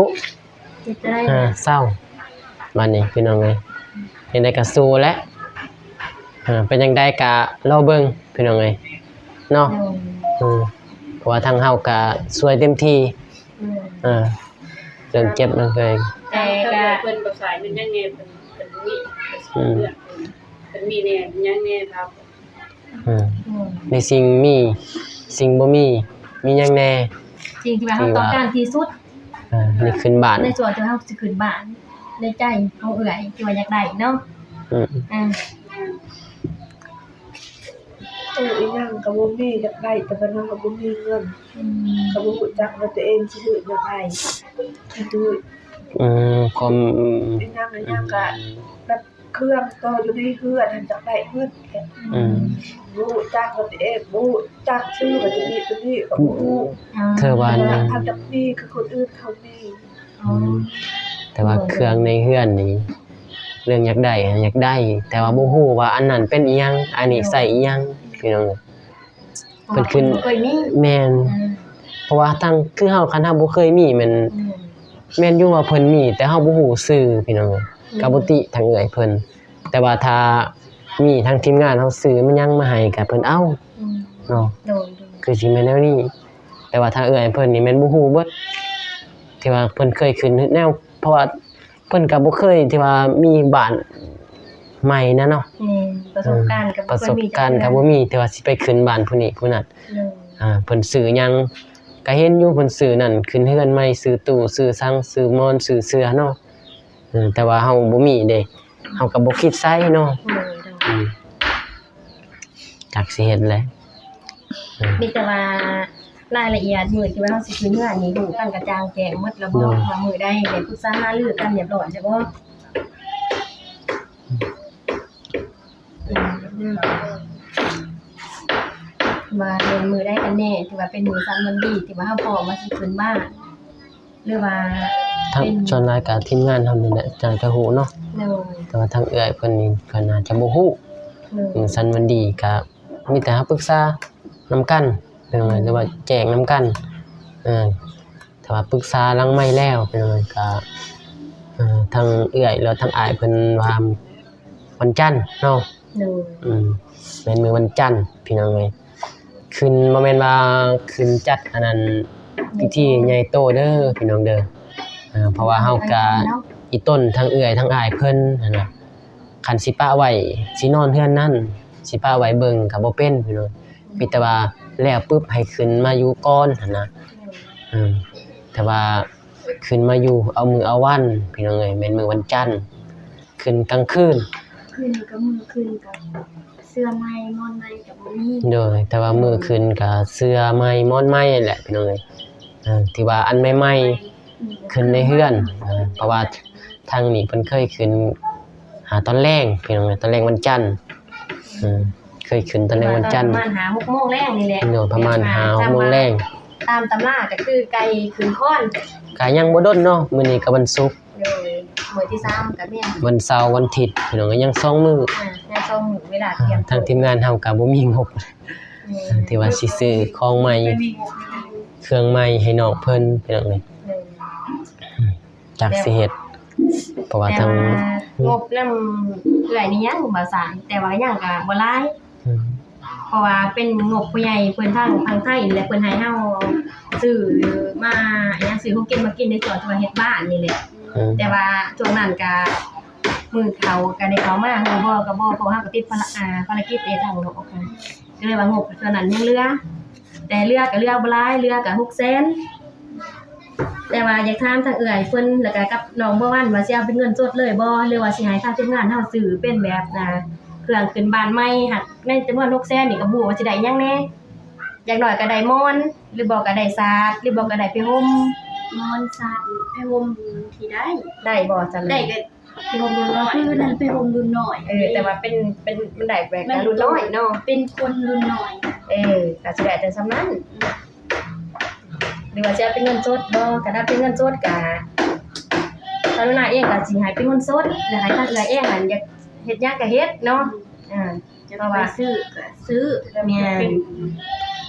ເຮັດຈັ່ງໃດ ອ່າ ເສົ້າ ບາດນີ້ພີ່ນ້ອງເອີຍ ເຮັດໄດ້ກໍສູ້ແຫຼະ ອ່າ ເປັນຈັ່ງໃດກໍລໍເບິ່ງພີ່ນ້ອງເອີຍເນາະ ໂດຍ ເອີ ເພາະວ່າທາງເຮົາກໍຊ່ວຍເຕັມທີ່ ໂດຍ ເອີ ເລື່ອງເຈັບເລື່ອງແຂງ ແຕ່ກໍເພິ່ນບໍ່ສາຍເງິນຫຍັງແດ່ ເພິ່ນ ເພິ່ນມີ ອືມ ເພິ່ນມີແດ່ຫຍັງແດ່ ອືມ ອືມ ມີສິ່ງ ມີ ສິ່ງບໍ່ມີ ມີຫຍັງແດ່ ສິ່ງທີ່ວ່າເຮົາຕ້ອງການທີ່ສຸດ ເອີ ນີ້ຂຶ້ນບ້ານ ໃນຊ່ວງທີ່ເຮົາຊິຂຶ້ນບ້ານ ໃນໃຈຂອງເອື້ອຍທີ່ວ່າຢາກໄດ້ເນາະ ອືມ ອືມ ເອີ ອີຫຍັງກໍບໍ່ມີ ຢາກໄດ້ ແຕ່ວ່າເຮົາກໍບໍ່ມີເງິນ ອືມ ກໍບໍ່ຮູ້ຈັກວ່າຕົວເອງຊິຊື້ຫຍັງໄດ້ ຄື ອືມ ຄວາມ ອີຫຍັງ ອີຫຍັງກໍ ອືມ ແບບ ເຄື່ອງຕໍ່ຢູ່ໃນເຮືອນຫັ້ນ ຢາກໄດ້ເບິດ ອືມ ບໍ່ຮູ້ຈັກວ່າຕົວເອງ ບໍ່ຮູ້ຈັກຊື່ວ່າຕົວນີ້ ຕົວນີ້ກໍບໍ່ຮູ້ ເທື່ອວ່າ ເອີ ເຮົາຢາກມີຄືຄົນອື່ນເຂົາມີ ອືມ ແຕ່ວ່າ ໂດຍ ເຄື່ອງໃນເຮືອນນີ້ ເລື່ອງຢາກໄດ້ ຢາກໄດ້ ແຕ່ວ່າບໍ່ຮູ້ວ່າອັນນັ້ນເປັນອີ່ຫຍັງ ອັນນີ້ໃຊ້ອີ່ຫຍັງ ໂດຍ ພີ່ນ້ອງເອີຍ. ເພິ່ນຂຶ້ນ ເພາະວ່າເພິ່ນບໍ່ເຄີຍມີ ແມ່ນ ອືມ ເພາະວ່າທາງ ຄືເຮົາ ຄັນເຮົາບໍ່ເຄີຍມີແມ່ນ ອືມ ແມ່ນຢູ່ວ່າເພິ່ນມີ ແຕ່ເຮົາບໍ່ຮູ້ຊື່ ພີ່ນ້ອງເອີຍ ອືມ ກໍບໍ່ຕິທາງເອື້ອຍເພິ່ນ ແຕ່ວ່າຖ້າມີທາງທີມງານເຮົາຊື້ມາຫຍັງມາໃຫ້ ກໍເພິ່ນເອົາ ອືມ ເນາະ ໂດຍໆ ຄືຊິແມ່ນແນວນີ້. ແຕ່ວ່າທາງເອື້ອຍເພິ່ນນີ້ແມ່ນບໍ່ຮູ້ເບິດ ທີ່ວ່າເພິ່ນເຄີຍຂຶ້ນແນວ ເພາະວ່າ ເພິ່ນກໍບໍ່ເຄີຍທີ່ວ່າມີບ້ານໃໝ່ນະເນາະ ແມ່ນ ປະສົບການກໍບໍ່ເຄີຍມີ ປະສົບການກໍບໍ່ມີ ທີ່ວ່າຊິໄປຂຶ້ນບ້ານຜູ້ນີ້ຜູ້ນັ້ນ ໂດຍ ອ່າ ເພິ່ນຊື້ຫຍັງກໍເຫັນຢູ່ ເພິ່ນຊື້ນັ້ນ ຂຶ້ນເຮືອນໃໝ່ ຊື້ຕູ້ ຊື້ສັງ ຊື້ໝອນ ຊື້ເສື່ອເນາະ ເອີ ແຕ່ວ່າເຮົາບໍ່ມີເດ້ ເຮົາກໍບໍ່ຄິດໃສ່ເນາະ ໂດຍ ໂດຍ ອືມ. ຈັກຊິເຮັດແຫຼະ ເອີ ມີແຕ່ວ່າລາຍລະອຽດມື້ທີ່ວ່າເຮົາຊິຂຶ້ນເຮືອນນີ້ ຮູ້ກັນກະຈ່າງແຈ້ງໝົດແລ້ວບໍ່ ໂດຍ ວ່າມື້ໃດ ໄດ້ປຶກສາຫາລືກັນຮຽບຮ້ອຍແລ້ວບໍ່ ອືມ ວ່າເປັນມື້ໃດກັນແນ່ ທີ່ວ່າເປັນມື້ສັນວັນດີ ທີ່ວ່າເຮົາພ້ອມວ່າຊິຂຶ້ນມາ. ຫຼືວ່າທາງ ເປັນ ສ່ວນຫຼາຍກະທີມງານເຮົານີ້ແຫຼະ ໜ້າຈະຮູ້ເນາະ ໂດຍ ແຕ່ວ່າທາງເອື້ອຍເພິ່ນນີ້ກໍໜ້າຈະບໍ່ຮູ້ ໂດຍ ມື້ສັນວັນດີກະມີແຕ່ເຮົາປຶກສານຳກັນ ເອີ ໂດຍ ຫຼືວ່າແຈ້ງນຳກັນ ເອີ ຖ້າວ່າປຶກສາຫຼັງໄມແລ້ວ ເອີ ກະ ເອີ ທາງເອື້ອຍ ຫຼືວ່າທາງອ້າຍເພິ່ນວ່າ ວັນຈັນເນາະ ໂດຍ ອືມ ແມ່ນມື້ວັນຈັນພີ່ນ້ອງເອີຍ ຂຶ້ນ ບໍ່ແມ່ນວ່າຂຶ້ນຈັດອັນນັ້ນ ແມ່ນ ພິທີໃຫຍ່ໂຕເດີພີ່ນ້ອງເດີ ເອີ ເພາະວ່າເຮົາກະອີ່ຕົນທັງເອື້ອຍທັງອ້າຍເພິ່ນຫັ້ນນະ ຄັນຊິປະໄວ້ ຊິນອນເຮືອນນັ້ນ ຊິປະໄວ້ເບິ່ງກະບໍ່ເປັນພີ່ນ້ອງ ມີແຕ່ວ່າແລ້ວປຶບໃຫ້ຂຶ້ນມາຢູ່ກ່ອນຫັ້ນນະ ໂດຍ ເອີ ແຕ່ວ່າ ຂຶ້ນມາຢູ່ເອົາມື້ເອົາວັນພີ່ນ້ອງເອີຍ ແມ່ນມື້ວັນຈັນ ຂຶ້ນກາງຄືນ ຄືນກໍມື້ຂຶ້ນກໍເສື່ອໃໝ່ໝອນໃໝ່ກໍບໍ່ມີ ໂດຍ ແຕ່ວ່າມື້ຂຶ້ນກໍເສື່ອໃໝ່ໝອນໃໝ່ແຫຼະພີ່ນ້ອງເອີຍ ເອີ ທີ່ວ່າອັນໃໝ່ໆ ອືມ ຂຶ້ນໃນເຮືອນ ເອີ ເພາະວ່າທາງນີ້ເພິ່ນເຄີຍຂຶ້ນຫາຕອນແລງພີ່ນ້ອງເອີຍ ຕອນແລງວັນຈັນ ເອີ ເຄີຍຂຶ້ນຕອນແລງວັນຈັນ ປະມານຫ້າຫົກໂມງແລງນີ້ແຫຼະ ໂດຍ ປະມານຫ້າຫົກໂມງແລງ ຕາມຕຳລາກໍຄືໃກ້ຂຶ້ນຄອນ ກໍຍັງບໍ່ດົນເນາະ ມື້ນີ້ກໍວັນສຸກ ໂດຍ ມື້ທີສາມກໍແມ່ນ ວັນເສົາວັນທິດ ພີ່ນ້ອງ ກໍຍັງສອງມື້ ອ່າ ຍັງສອງມື້ ເວລາຕຽມ ອ່າ ທາງທີມງານເຮົາກໍບໍ່ມີງົບ ແມ່ນ ທີ່ວ່າຊິຊື້ຂອງໃໝ່ ບໍ່ມີງົບ ເຄື່ອງໃໝ່ໃຫ້ນ້ອງເພິ່ນ ພີ່ນ້ອງເອີຍ ໂດຍ ຈັກຊິເຮັດ ເພາະວ່າທາງ ແຕ່ວ່າງົບນຳເອື້ອຍນີ້ຍັງບໍ່ສ້າງ ແຕ່ວ່າຍັງກໍບໍ່ຫຼາຍ ອືມ ເພາະວ່າເປັນງົບຜູ້ໃຫຍ່ເພິ່ນທາງຝັ່ງໄທນີ້ແຫຼະ ເພິ່ນໃຫ້ເຮົາຊື້ມາ ອີ່ຫຍັງ ຊື້ຂອງກິນມາກິນໃນຊ່ວງທີ່ວ່າເຮັດບ້ານນີ້ແຫຼະ ອືມ ແຕ່ວ່າຊ່ວງນັ້ນກະ ມື້ເຂົາກະໄດ້ເຂົ້າມາ ຮູ້ບໍ່ກະບໍ່ ເພາະວ່າເຮົາກະຕິດພາລະ ອ່າ ພາລະກິດເອທາງນອກ ກະເລີຍວ່າງົບຊ່ວງນັ້ນຍັງເຫຼືອ ແຕ່ເຫຼືອກະເຫຼືອບໍ່ຫຼາຍ ເຫຼືອກະຫົກແສນ ແຕ່ວ່າຢາກຖາມທາງເອື້ອຍເພິ່ນ ແລ້ວກະກັບນ້ອງບົວວັນວ່າຊິເອົາເປັນເງິນສົດເລີຍບໍ່ ຫຼືວ່າຊິໃຫ້ທາງທີມງານເຮົາຊື້ເປັນແບບ ອ່າ ເຄື່ອງຂຶ້ນບ້ານໃໝ່ ຫາກໃນຈຳນວນຫົກແສນນີ້ກະບໍ່ຮູ້ວ່າຊິໄດ້ຫຍັງແດ່ ຢ່າງໜ້ອຍກະໄດ້ໝອນ ຫຼືບໍ່ກະໄດ້ສາດ ຫຼືບໍ່ກະໄດ້ຜ້າຫົ່ມ ໝອນ ສາດ ຜ້າຫົ່ມທີ່ໄດ້ ໄດ້ບໍ່ ຈຳ ໄດ້ກະ ຜ້າຫົ່ມລຸ້ນນ້ອຍ ຄືນັ້ນ ຜ້າຫົ່ມລຸ້ນນ້ອຍ ເອີ ແຕ່ວ່າເປັນ ເປັນ ມັນໄດ້ແບບ ມັນ ລຸ້ນນ້ອຍເນາະ ເປັນຄົນລຸ້ນນ້ອຍ ເອີ ກະຊິໄດ້ແຕ່ສ່ຳນັ້ນ ຫຼືວ່າຊິເອົາເປັນເງິນສົດບໍ່ ຄັນເອົາເປັນເງິນສົດກະ ທາງໜ້າເອງກະຊິໃຫ້ເປັນເງິນສົດ ແລ້ວໃຫ້ທາງເອື້ອຍເອງຫັ້ນ ຢາກເຮັດຫຍັງກະເຮັດເນາະ ອ່າ ຢາກໄປຊື້ກະຊື້ ແມ່ນ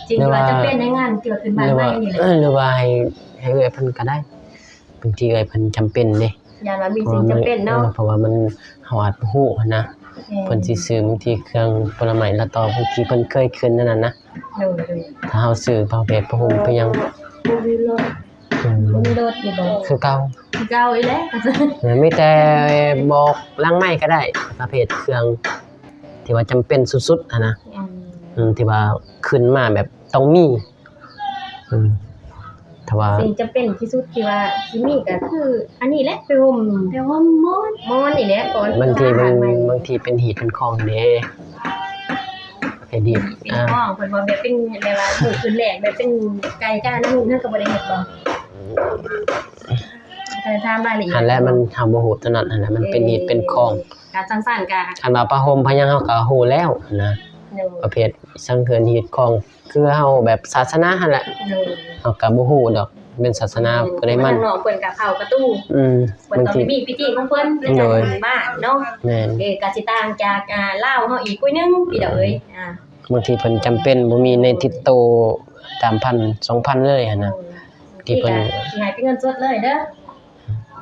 ສິ່ງທີ່ວ່າຈຳເປັນໃນງານທີ່ວ່າຂຶ້ນບ້ານໃໝ່ນີ້ແຫຼະ ຫຼືວ່າໃຫ້ ໃຫ້ເອື້ອຍເພິ່ນກະໄດ້ ບາງທີເອື້ອຍເພິ່ນຈຳເປັນເດ້ ຢ້ານວ່າມີສິ່ງຈຳເປັນເນາະ ເອີ ເພາະວ່າມັນ ເຮົາອາດບໍ່ຮູ້ຫັ້ນນະ ແມ່ນ ເພິ່ນຊິຊື້ບາງທີເຄື່ອງຜົນລະໄມ້ລະຕໍ ບາງທີເພິ່ນເຄີຍຂຶ້ນນັ້ນນະ ໂດຍໆ ຖ້າເຮົາຊື້ປະເພດຜ້າຫົ່ມໄປຫຍັງ ບໍ່ມີລົດ ອືມ ບໍ່ມີລົດນີ້ບໍ່ ຄືເກົ່າ ຄືເກົ່າອີກແຫຼະ ເອີ ມີແຕ່ບອກຫຼັງໄມກະໄດ້ ປະເພດເຄື່ອງທີ່ວ່າຈຳເປັນສຸດໆຫັ້ນນະ ອືມ ອືມ ທີ່ວ່າຂຶ້ນມາແບບຕ້ອງມີ ອືມ ຖ້າວ່າ ສິ່ງຈຳເປັນທີ່ສຸດທີ່ວ່າຊິມີກະຄືອັນນີ້ແຫຼະ ຜ້າຫົ່ມ ຜ້າຫົ່ມໝອນ ໝອນນີ້ແຫຼະ ກ່ອນ ບາງທີເປັນ ບາງທີເປັນຮີດເປັນຄອງເດ້ ເປັນຮີດ ເປັນຄອງ ອ່າ ເພິ່ນວ່າແບບເປັນ ແບບວ່າມື້ຄືນແລກແບບເປັນໄກ່ການະຫຸ່ງ ເຮົາກະບໍ່ໄດ້ເຮັດບໍ່ ກະຖາມລາຍລະອຽດ ຫັ້ນແຫຼະ ມັນ ເຮົາບໍ່ຮູ້ຕົວນັ້ນຫັ້ນແຫຼະ ມັນເປັນຮີດເປັນຄອງ ກະຊັ້ນໆ ກະ ຄັນວ່າຜ້າຫົ່ມພະຫຍັງເຮົາກະຮູ້ແລ້ວຫັ້ນນະ ໂດຍ ປະເພດສັງເຮືອນຮີດຄອງ ຄືເຮົາແບບສາສະໜາຫັ້ນແຫຼະ ໂດຍ ເຮົາກະບໍ່ຮູ້ດອກ ແມ່ນສາສະໜາຜູ້ໃດມັນ ທາງນ້ອງເພິ່ນກໍເຂົ້າກະຕູ້ ອືມ ເພິ່ນກໍມີພິທີຂອງເພິ່ນ ໂດຍ ໃນການບຸນບ້ານເນາະ ແມ່ນ ເອີ ກໍຊິຕ່າງຈາກ ອ່າ ລາວເຮົາອີກຜູ້ໜຶ່ງ ພີ່ນ້ອງເອີຍ ອ່າ ບາງທີເພິ່ນຈຳເປັນບໍ່ມີໃນຕິດໂຕ ສາມພັນ ສອງພັນ ເລີຍຫັ້ນນະ ທີ່ເພິ່ນ ກໍຊິໃຫ້ເປັນເງິນສົດເລີຍເດີ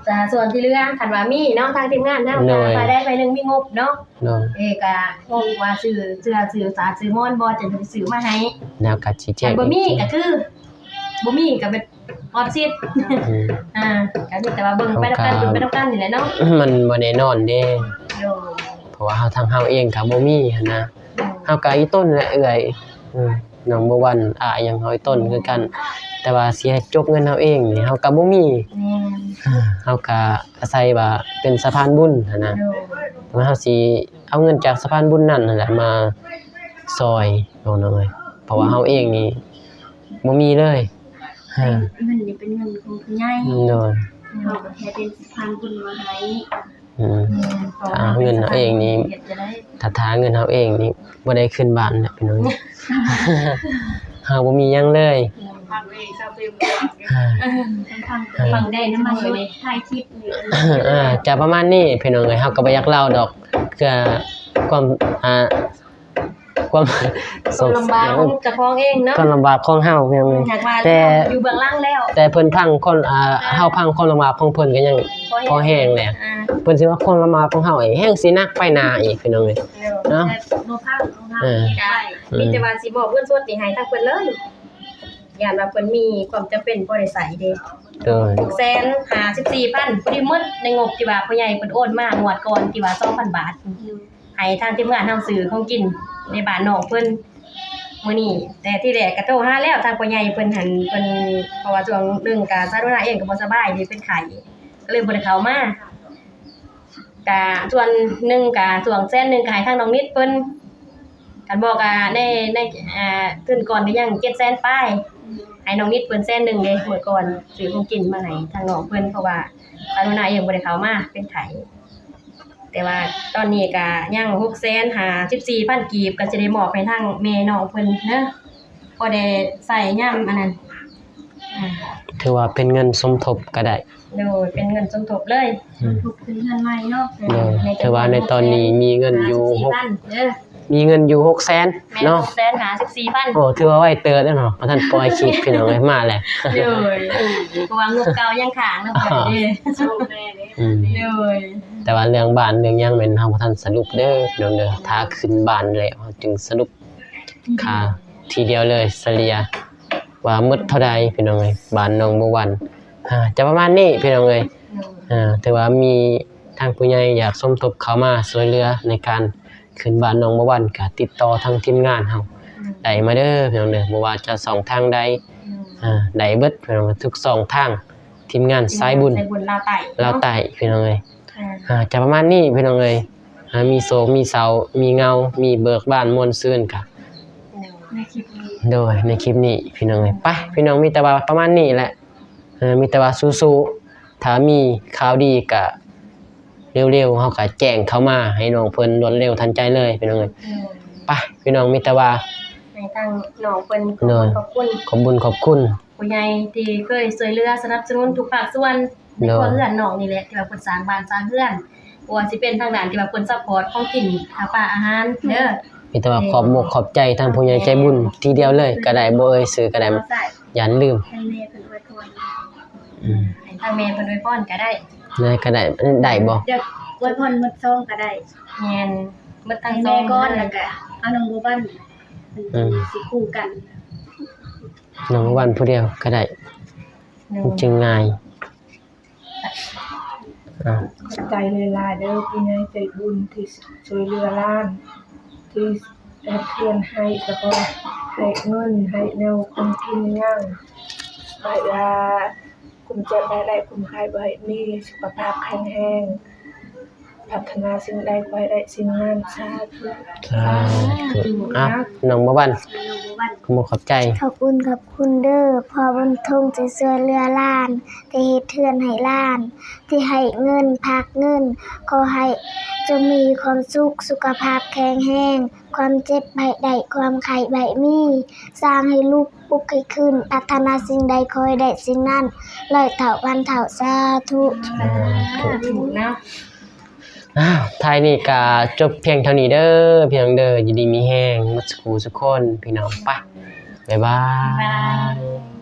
ແຕ່ສ່ວນທີ່ເຫຼືອ ຄັນວ່າມີເນາະ ທາງທີມງານເຮົາ ໂດຍ ກໍຝ່າຍໃດຝ່າຍໜຶ່ງມີງົບເນາະ ໂດຍ ເອີ ກໍງົບວ່າຊື້ເສື້ອ ຊື້ສາດ ຊື້ໝອນບໍ່ ຈັ່ງຊິຊື້ມາໃຫ້ ແລ້ວກໍຊິແຈ້ງ ຄັນບໍ່ມີກໍຄື ບໍ່ມີກໍແບບອອບຊິດ ອືມ ອ່າ ກໍມີແຕ່ວ່າເບິ່ງໄປນຳກັນ ເຮົາກໍ ເບິ່ງໄປນຳກັນນີ້ແຫຼະເນາະ ມັນບໍ່ແນ່ນອນເດ້ ໂດຍ ເພາະວ່າເຮົາ ທາງເຮົາເອງກໍບໍ່ມີຫັ້ນນະ ໂດຍ ເຮົາກໍອີ່ຕົນແຫຼະເອື້ອຍ ອືມ ນ້ອງບົວວັນ ອ້າຍຫຍັງເຮົາອີ່ຕົນຄືກັນ ແຕ່ວ່າຊິໃຫ້ຈົກເງິນເຮົາເອງນີ້ເຮົາກໍບໍ່ມີ ແມ່ນ ເຮົາກໍອາໄສວ່າເປັນສະພານບຸນຫັ້ນນະ ໂດຍ ວ່າເຮົາຊິເອົາເງິນຈາກສະພານບຸນນັ້ນຫັ້ນແຫຼະມາຊ່ອຍ ນ້ອງເອີຍ ເພາະວ່າເຮົາເອງນີ້ບໍ່ມີເລີຍ ເອີ ເງິນນີ້ເປັນເງິນຂອງຜູ້ໃຫຍ່ ໂດຍ ເຮົາກໍແຄ່ເປັນສະພານບຸນມາໃຫ້ ອືມ ຖ້າເງິນເຮົາເອງນີ້ ຖ້າ ຖ້າເງິນເຮົາເອງນີ້ບໍ່ໄດ້ຂຶ້ນບ້ານແຫຼະພີ່ນ້ອງ ເຮົາບໍ່ມີຫຍັງເລີຍ ຟັງເອງຊະຕື່ມ ຟັງໄດ້ນຳມັນຢູ່ໃນທ້າຍຄລິບ ອ່າ ຈະປະມານນີ້ພີ່ນ້ອງເອີຍ ເຮົາກໍບໍ່ຢາກເລົ່າດອກ ເພື່ອຄວາມ ອ່າ ຄວາມ ຄວາມລຳບາກຂອງເຈົ້າຂອງເອງເນາະ ຄວາມລຳບາກຂອງເຮົາພີ່ນ້ອງເອີຍ ແຕ່ຢູ່ເບື້ອງຫຼັງແລ້ວ ແຕ່ເພິ່ນຟັງຄວາມ ອ່າ ເຮົາຟັງຄວາມລຳບາກຂອງເພິ່ນກໍຍັງພໍແຮງແຫຼະ ອ່າ ເພິ່ນຊິວ່າຄວາມລຳບາກຂອງເຮົາແຮງຊິໜັກໄປໜ້າອີກພີ່ນ້ອງເອີຍເນາະ ແຕ່ບໍ່ພັງຂອງເຮົາ ເອີ ໄດ້ ມີແຕ່ວ່າຊິມອບເງິນສົດນີ້ໃຫ້ທາງເພິ່ນເລີຍ ຢ້ານວ່າເພິ່ນມີຄວາມຈຳເປັນພໍໄດ້ໃຊ້ເດ້ ໂດຍ ຫົກແສນຫ້າສິບສີ່ພັນ ພໍດີໝົດໃນງົບທີ່ວ່າຜູ້ໃຫຍ່ເພິ່ນໂອນມາງວດກ່ອນທີ່ວ່າສອງພັນບາດ ໃຫ້ທາງທີມງານເຮົາຊື້ຂອງກິນໃນບ້ານນ້ອງເພິ່ນມື້ນີ້ ແຕ່ທີແລກກໍໂທຫາແລ້ວ ທາງພໍ່ໃຫຍ່ເພິ່ນຫັ້ນ ເພິ່ນ ເພາະວ່າຊ່ວງໜຶ່ງກະສາວໜູນາເອງກໍບໍ່ສະບາຍເດ້ ເປັນໄຂ້ ກໍເລີຍບໍ່ໄດ້ເຂົ້າມາ ກະສ່ວນໜຶ່ງກະຊ່ວງແສນໜຶ່ງກະໃຫ້ທາງນ້ອງນິດເພິ່ນ ຄັນບໍ່ກະໃນ ໃນ ອ່າ ທຶນກ່ອນກໍຍັງເຈັດແສນປາຍ ໃຫ້ນ້ອງນິດເພິ່ນແສນໜຶ່ງເດ້ ມື້ກ່ອນຊື້ຂອງກິນມາໃຫ້ທາງນ້ອງເພິ່ນ ເພາະວ່າສາວໜູນາເອງບໍ່ໄດ້ເຂົ້າມາ ເປັນໄຂ້ ແຕ່ວ່າຕອນນີ້ກະຍັງຫົກແສນຫ້າສິບສີ່ພັນກີບ ກໍຊິໄດ້ມອບໃຫ້ທາງແມ່ນ້ອງເພິ່ນເດີ ພໍໄດ້ໃຊ້ຍາມອັນນັ້ນ ອ່າ ຖືວ່າເປັນເງິນສົມທົບກໍໄດ້ ໂດຍ ເປັນເງິນສົມທົບເລີຍ ອືມ ສົມທົບຂຶ້ນເຮືອນໃໝ່ເນາະ ໂດຍ ໃນຈຳນວນ ຖືວ່າໃນຕອນນີ້ມີເງິນຢູ່ຫົກ ຫ້າສິບສີ່ພັນເດີ ມີເງິນຢູ່ຫົກແສນເນາະ ແມ່ນ ຫົກແສນຫ້າສິບສີ່ພັນ ໂອ້ ຖືວ່າໄວເຕີບເນາະ ບໍ່ທັນປ່ອຍຄລິບ ພີ່ນ້ອງເອີຍ ມາແລ້ວ ໂດຍ ເພາະວ່າງົບເກົ່າຍັງຄ້າງນຳກັນເດ້ ອືມ ໂດຍ ແຕ່ວ່າເລື່ອງບ້ານເລື່ອງຫຍັງແມ່ນເຮົາບໍ່ທັນສະຫຼຸບເດີ ພີ່ນ້ອງເດີ ຖ້າຂຶ້ນບ້ານແລ້ວເຮົາຈຶ່ງສະຫຼຸບຄ່າທີດຽວເລີຍ ສະເລ່ຍວ່າໝົດເທົ່າໃດ ພີ່ນ້ອງເອີຍ ບ້ານໜອງບົວວັນ ອ່າ ຈະປະມານນີ້ ພີ່ນ້ອງເອີຍ ໂດຍ ອ່າ ຖືວ່າມີທາງຜູ້ໃຫຍ່ຢາກສົມທົບເຂົ້າມາຊ່ວຍເຫຼືອໃນການ ຂຶ້ນບ້ານໜອງບົວວັນ ກະຕິດຕໍ່ທາງທີມງານເຮົາ ອືມ ໄດ້ມາເດີພີ່ນ້ອງເດີ ບໍ່ວ່າຈະຊ່ອງທາງໃດ ອືມ ອ່າ ໄດ້ເບິດພີ່ນ້ອງ ທຸກຊ່ອງທາງ ທີມງານສາຍບຸນ ສາຍບຸນລາວໃຕ້ເນາະ ລາວໃຕ້ພີ່ນ້ອງເອີຍ ອ່າ ອ່າ ຈະປະມານນີ້ພີ່ນ້ອງເອີຍ ອ່າ ມີໂສກມີເສົ້າ ມີເຫງົາ ມີເບີກບານມ່ວນຊື່ນກະ ໃນຄລິບນີ້ ໂດຍ ໃນຄລິບນີ້ພີ່ນ້ອງເອີຍ ໄປ ພີ່ນ້ອງ ມີແຕ່ວ່າປະມານນີ້ແຫຼະ ເອີ ມີແຕ່ວ່າສູ້ໆ ຖ້າມີຂ່າວດີກະເລັວໆ ເຮົາກະແຈ້ງເຂົ້າມາໃຫ້ນ້ອງເພິ່ນລວດເລັວທັນໃຈເລີຍພີ່ນ້ອງເອີຍ ອືມ ໄປ ພີ່ນ້ອງ ມີແຕ່ວ່າໃຫ້ທາງນ້ອງເພິ່ນ ໂດຍ ຂອບຄຸນ ຂອບບຸນຂອບຄຸນ ຂອບບຸນຂອບຄຸນ ຜູ້ໃຫຍ່ທີ່ເຄີຍຊ່ວຍເຫຼືອສະໜັບສະໜູນທຸກພາກສ່ວນ ໃນ ໂດຍ ຄົວເຮືອນນ້ອງນີ້ແຫຼະ ທີ່ວ່າເພິ່ນສ້າງບ້ານສ້າງເຮືອນ ບໍ່ວ່າຊິເປັນທາງດ້ານທີ່ວ່າເພິ່ນຊັບພອດຂອງກິນ ຂ້າວປາອາຫານເດີ ມີແຕ່ວ່າຂອບອົກຂອບໃຈທາງຜູ້ໃຫຍ່ໃຈບຸນ ແມ່ນ ທີດຽວເລີຍກໍໄດ້ ບໍ່ເອີ່ຍຊື່ກໍໄດ້ ຢ້ານລືມ ໃຫ້ແມ່ເພິ່ນອວຍພອນ ອືມ ໃຫ້ທາງແມ່ເພິ່ນອວຍພອນກໍໄດ້ ໄດ້ກໍໄດ້ ໄດ້ບໍ່? ຢາກອວຍພອນໝົດຊອງກໍໄດ້ ແມ່ນ ໝົດທັງຊອງ ໃຫ້ແມ່ກ່ອນ ແລ້ວກໍເອົານ້ອງບົວວັນ ອືມ ຊິຄູ່ກັນ ນ້ອງບົວວັນຜູ້ດຽວກໍໄດ້ ໂດຍ ມັນຈຶ່ງງ່າຍ ອ່າ ຂອບໃຈຫຼາຍໆເດີ ຜູ້ໃຫຍ່ໃຈບຸນທີ່ຊ່ວຍເຫຼືອຫຼານ ທີ່ເຮັດເຮືອນໃຫ້ ແລ້ວກໍໃຫ້ເງິນ ໃຫ້ແນວຂອງກິນຫຍັງ ໃຫ້ວ່າ ຄວາມເຈັບບໍ່ໃຫ້ໄດ້ ຄວາມໄຂ້ບໍ່ໃຫ້ມີ ສຸຂະພາບແຂງແຮງ ປາດຖະໜາສິ່ງໃດຂໍໃຫ້ໄດ້ສິ່ງນັ້ນ ສາທຸ ສາທຸ ອ່ະ ນ້ອງບົວວັນ ຂອບຄຸນຂອບໃຈ. ຂອບຄຸນຂອບຄຸນເດີ ພໍ່ບຸນທົງທີ່ຊ່ວຍເຫຼືອຫຼານ ທີ່ເຮັດເຮືອນໃຫ້ຫຼານ ທີ່ໃຫ້ເງິນຝາກເງິນ ຂໍໃຫ້ຈົ່ງມີຄວາມສຸກ ສຸຂະພາບແຂງແຮງ ຄວາມເຈັບໃຫ້ໄດ້ ຄວາມໄຂ້ໃຫ້ມີ ສ້າງໃຫ້ລຸກປຸກໃຫ້ຂຶ້ນ ປາດຖະໜາສິ່ງໃດຂໍໃຫ້ໄດ້ສິ່ງນັ້ນ ຮ້ອຍເທົ່າພັນເທົ່າ ສາທຸ. ສາທຸເນາະ. ອ້າວ ທ້າຍນີ້ກະຈົບພຽງເທົ່ານີ້ເດີ ພີ່ນ້ອງເດີ ຢູ່ດີມີແຮງໝົດສູ່ຄູ່ສູ່ຄົນ ພີ່ນ້ອງ ໄປ ບາຍບາຍ.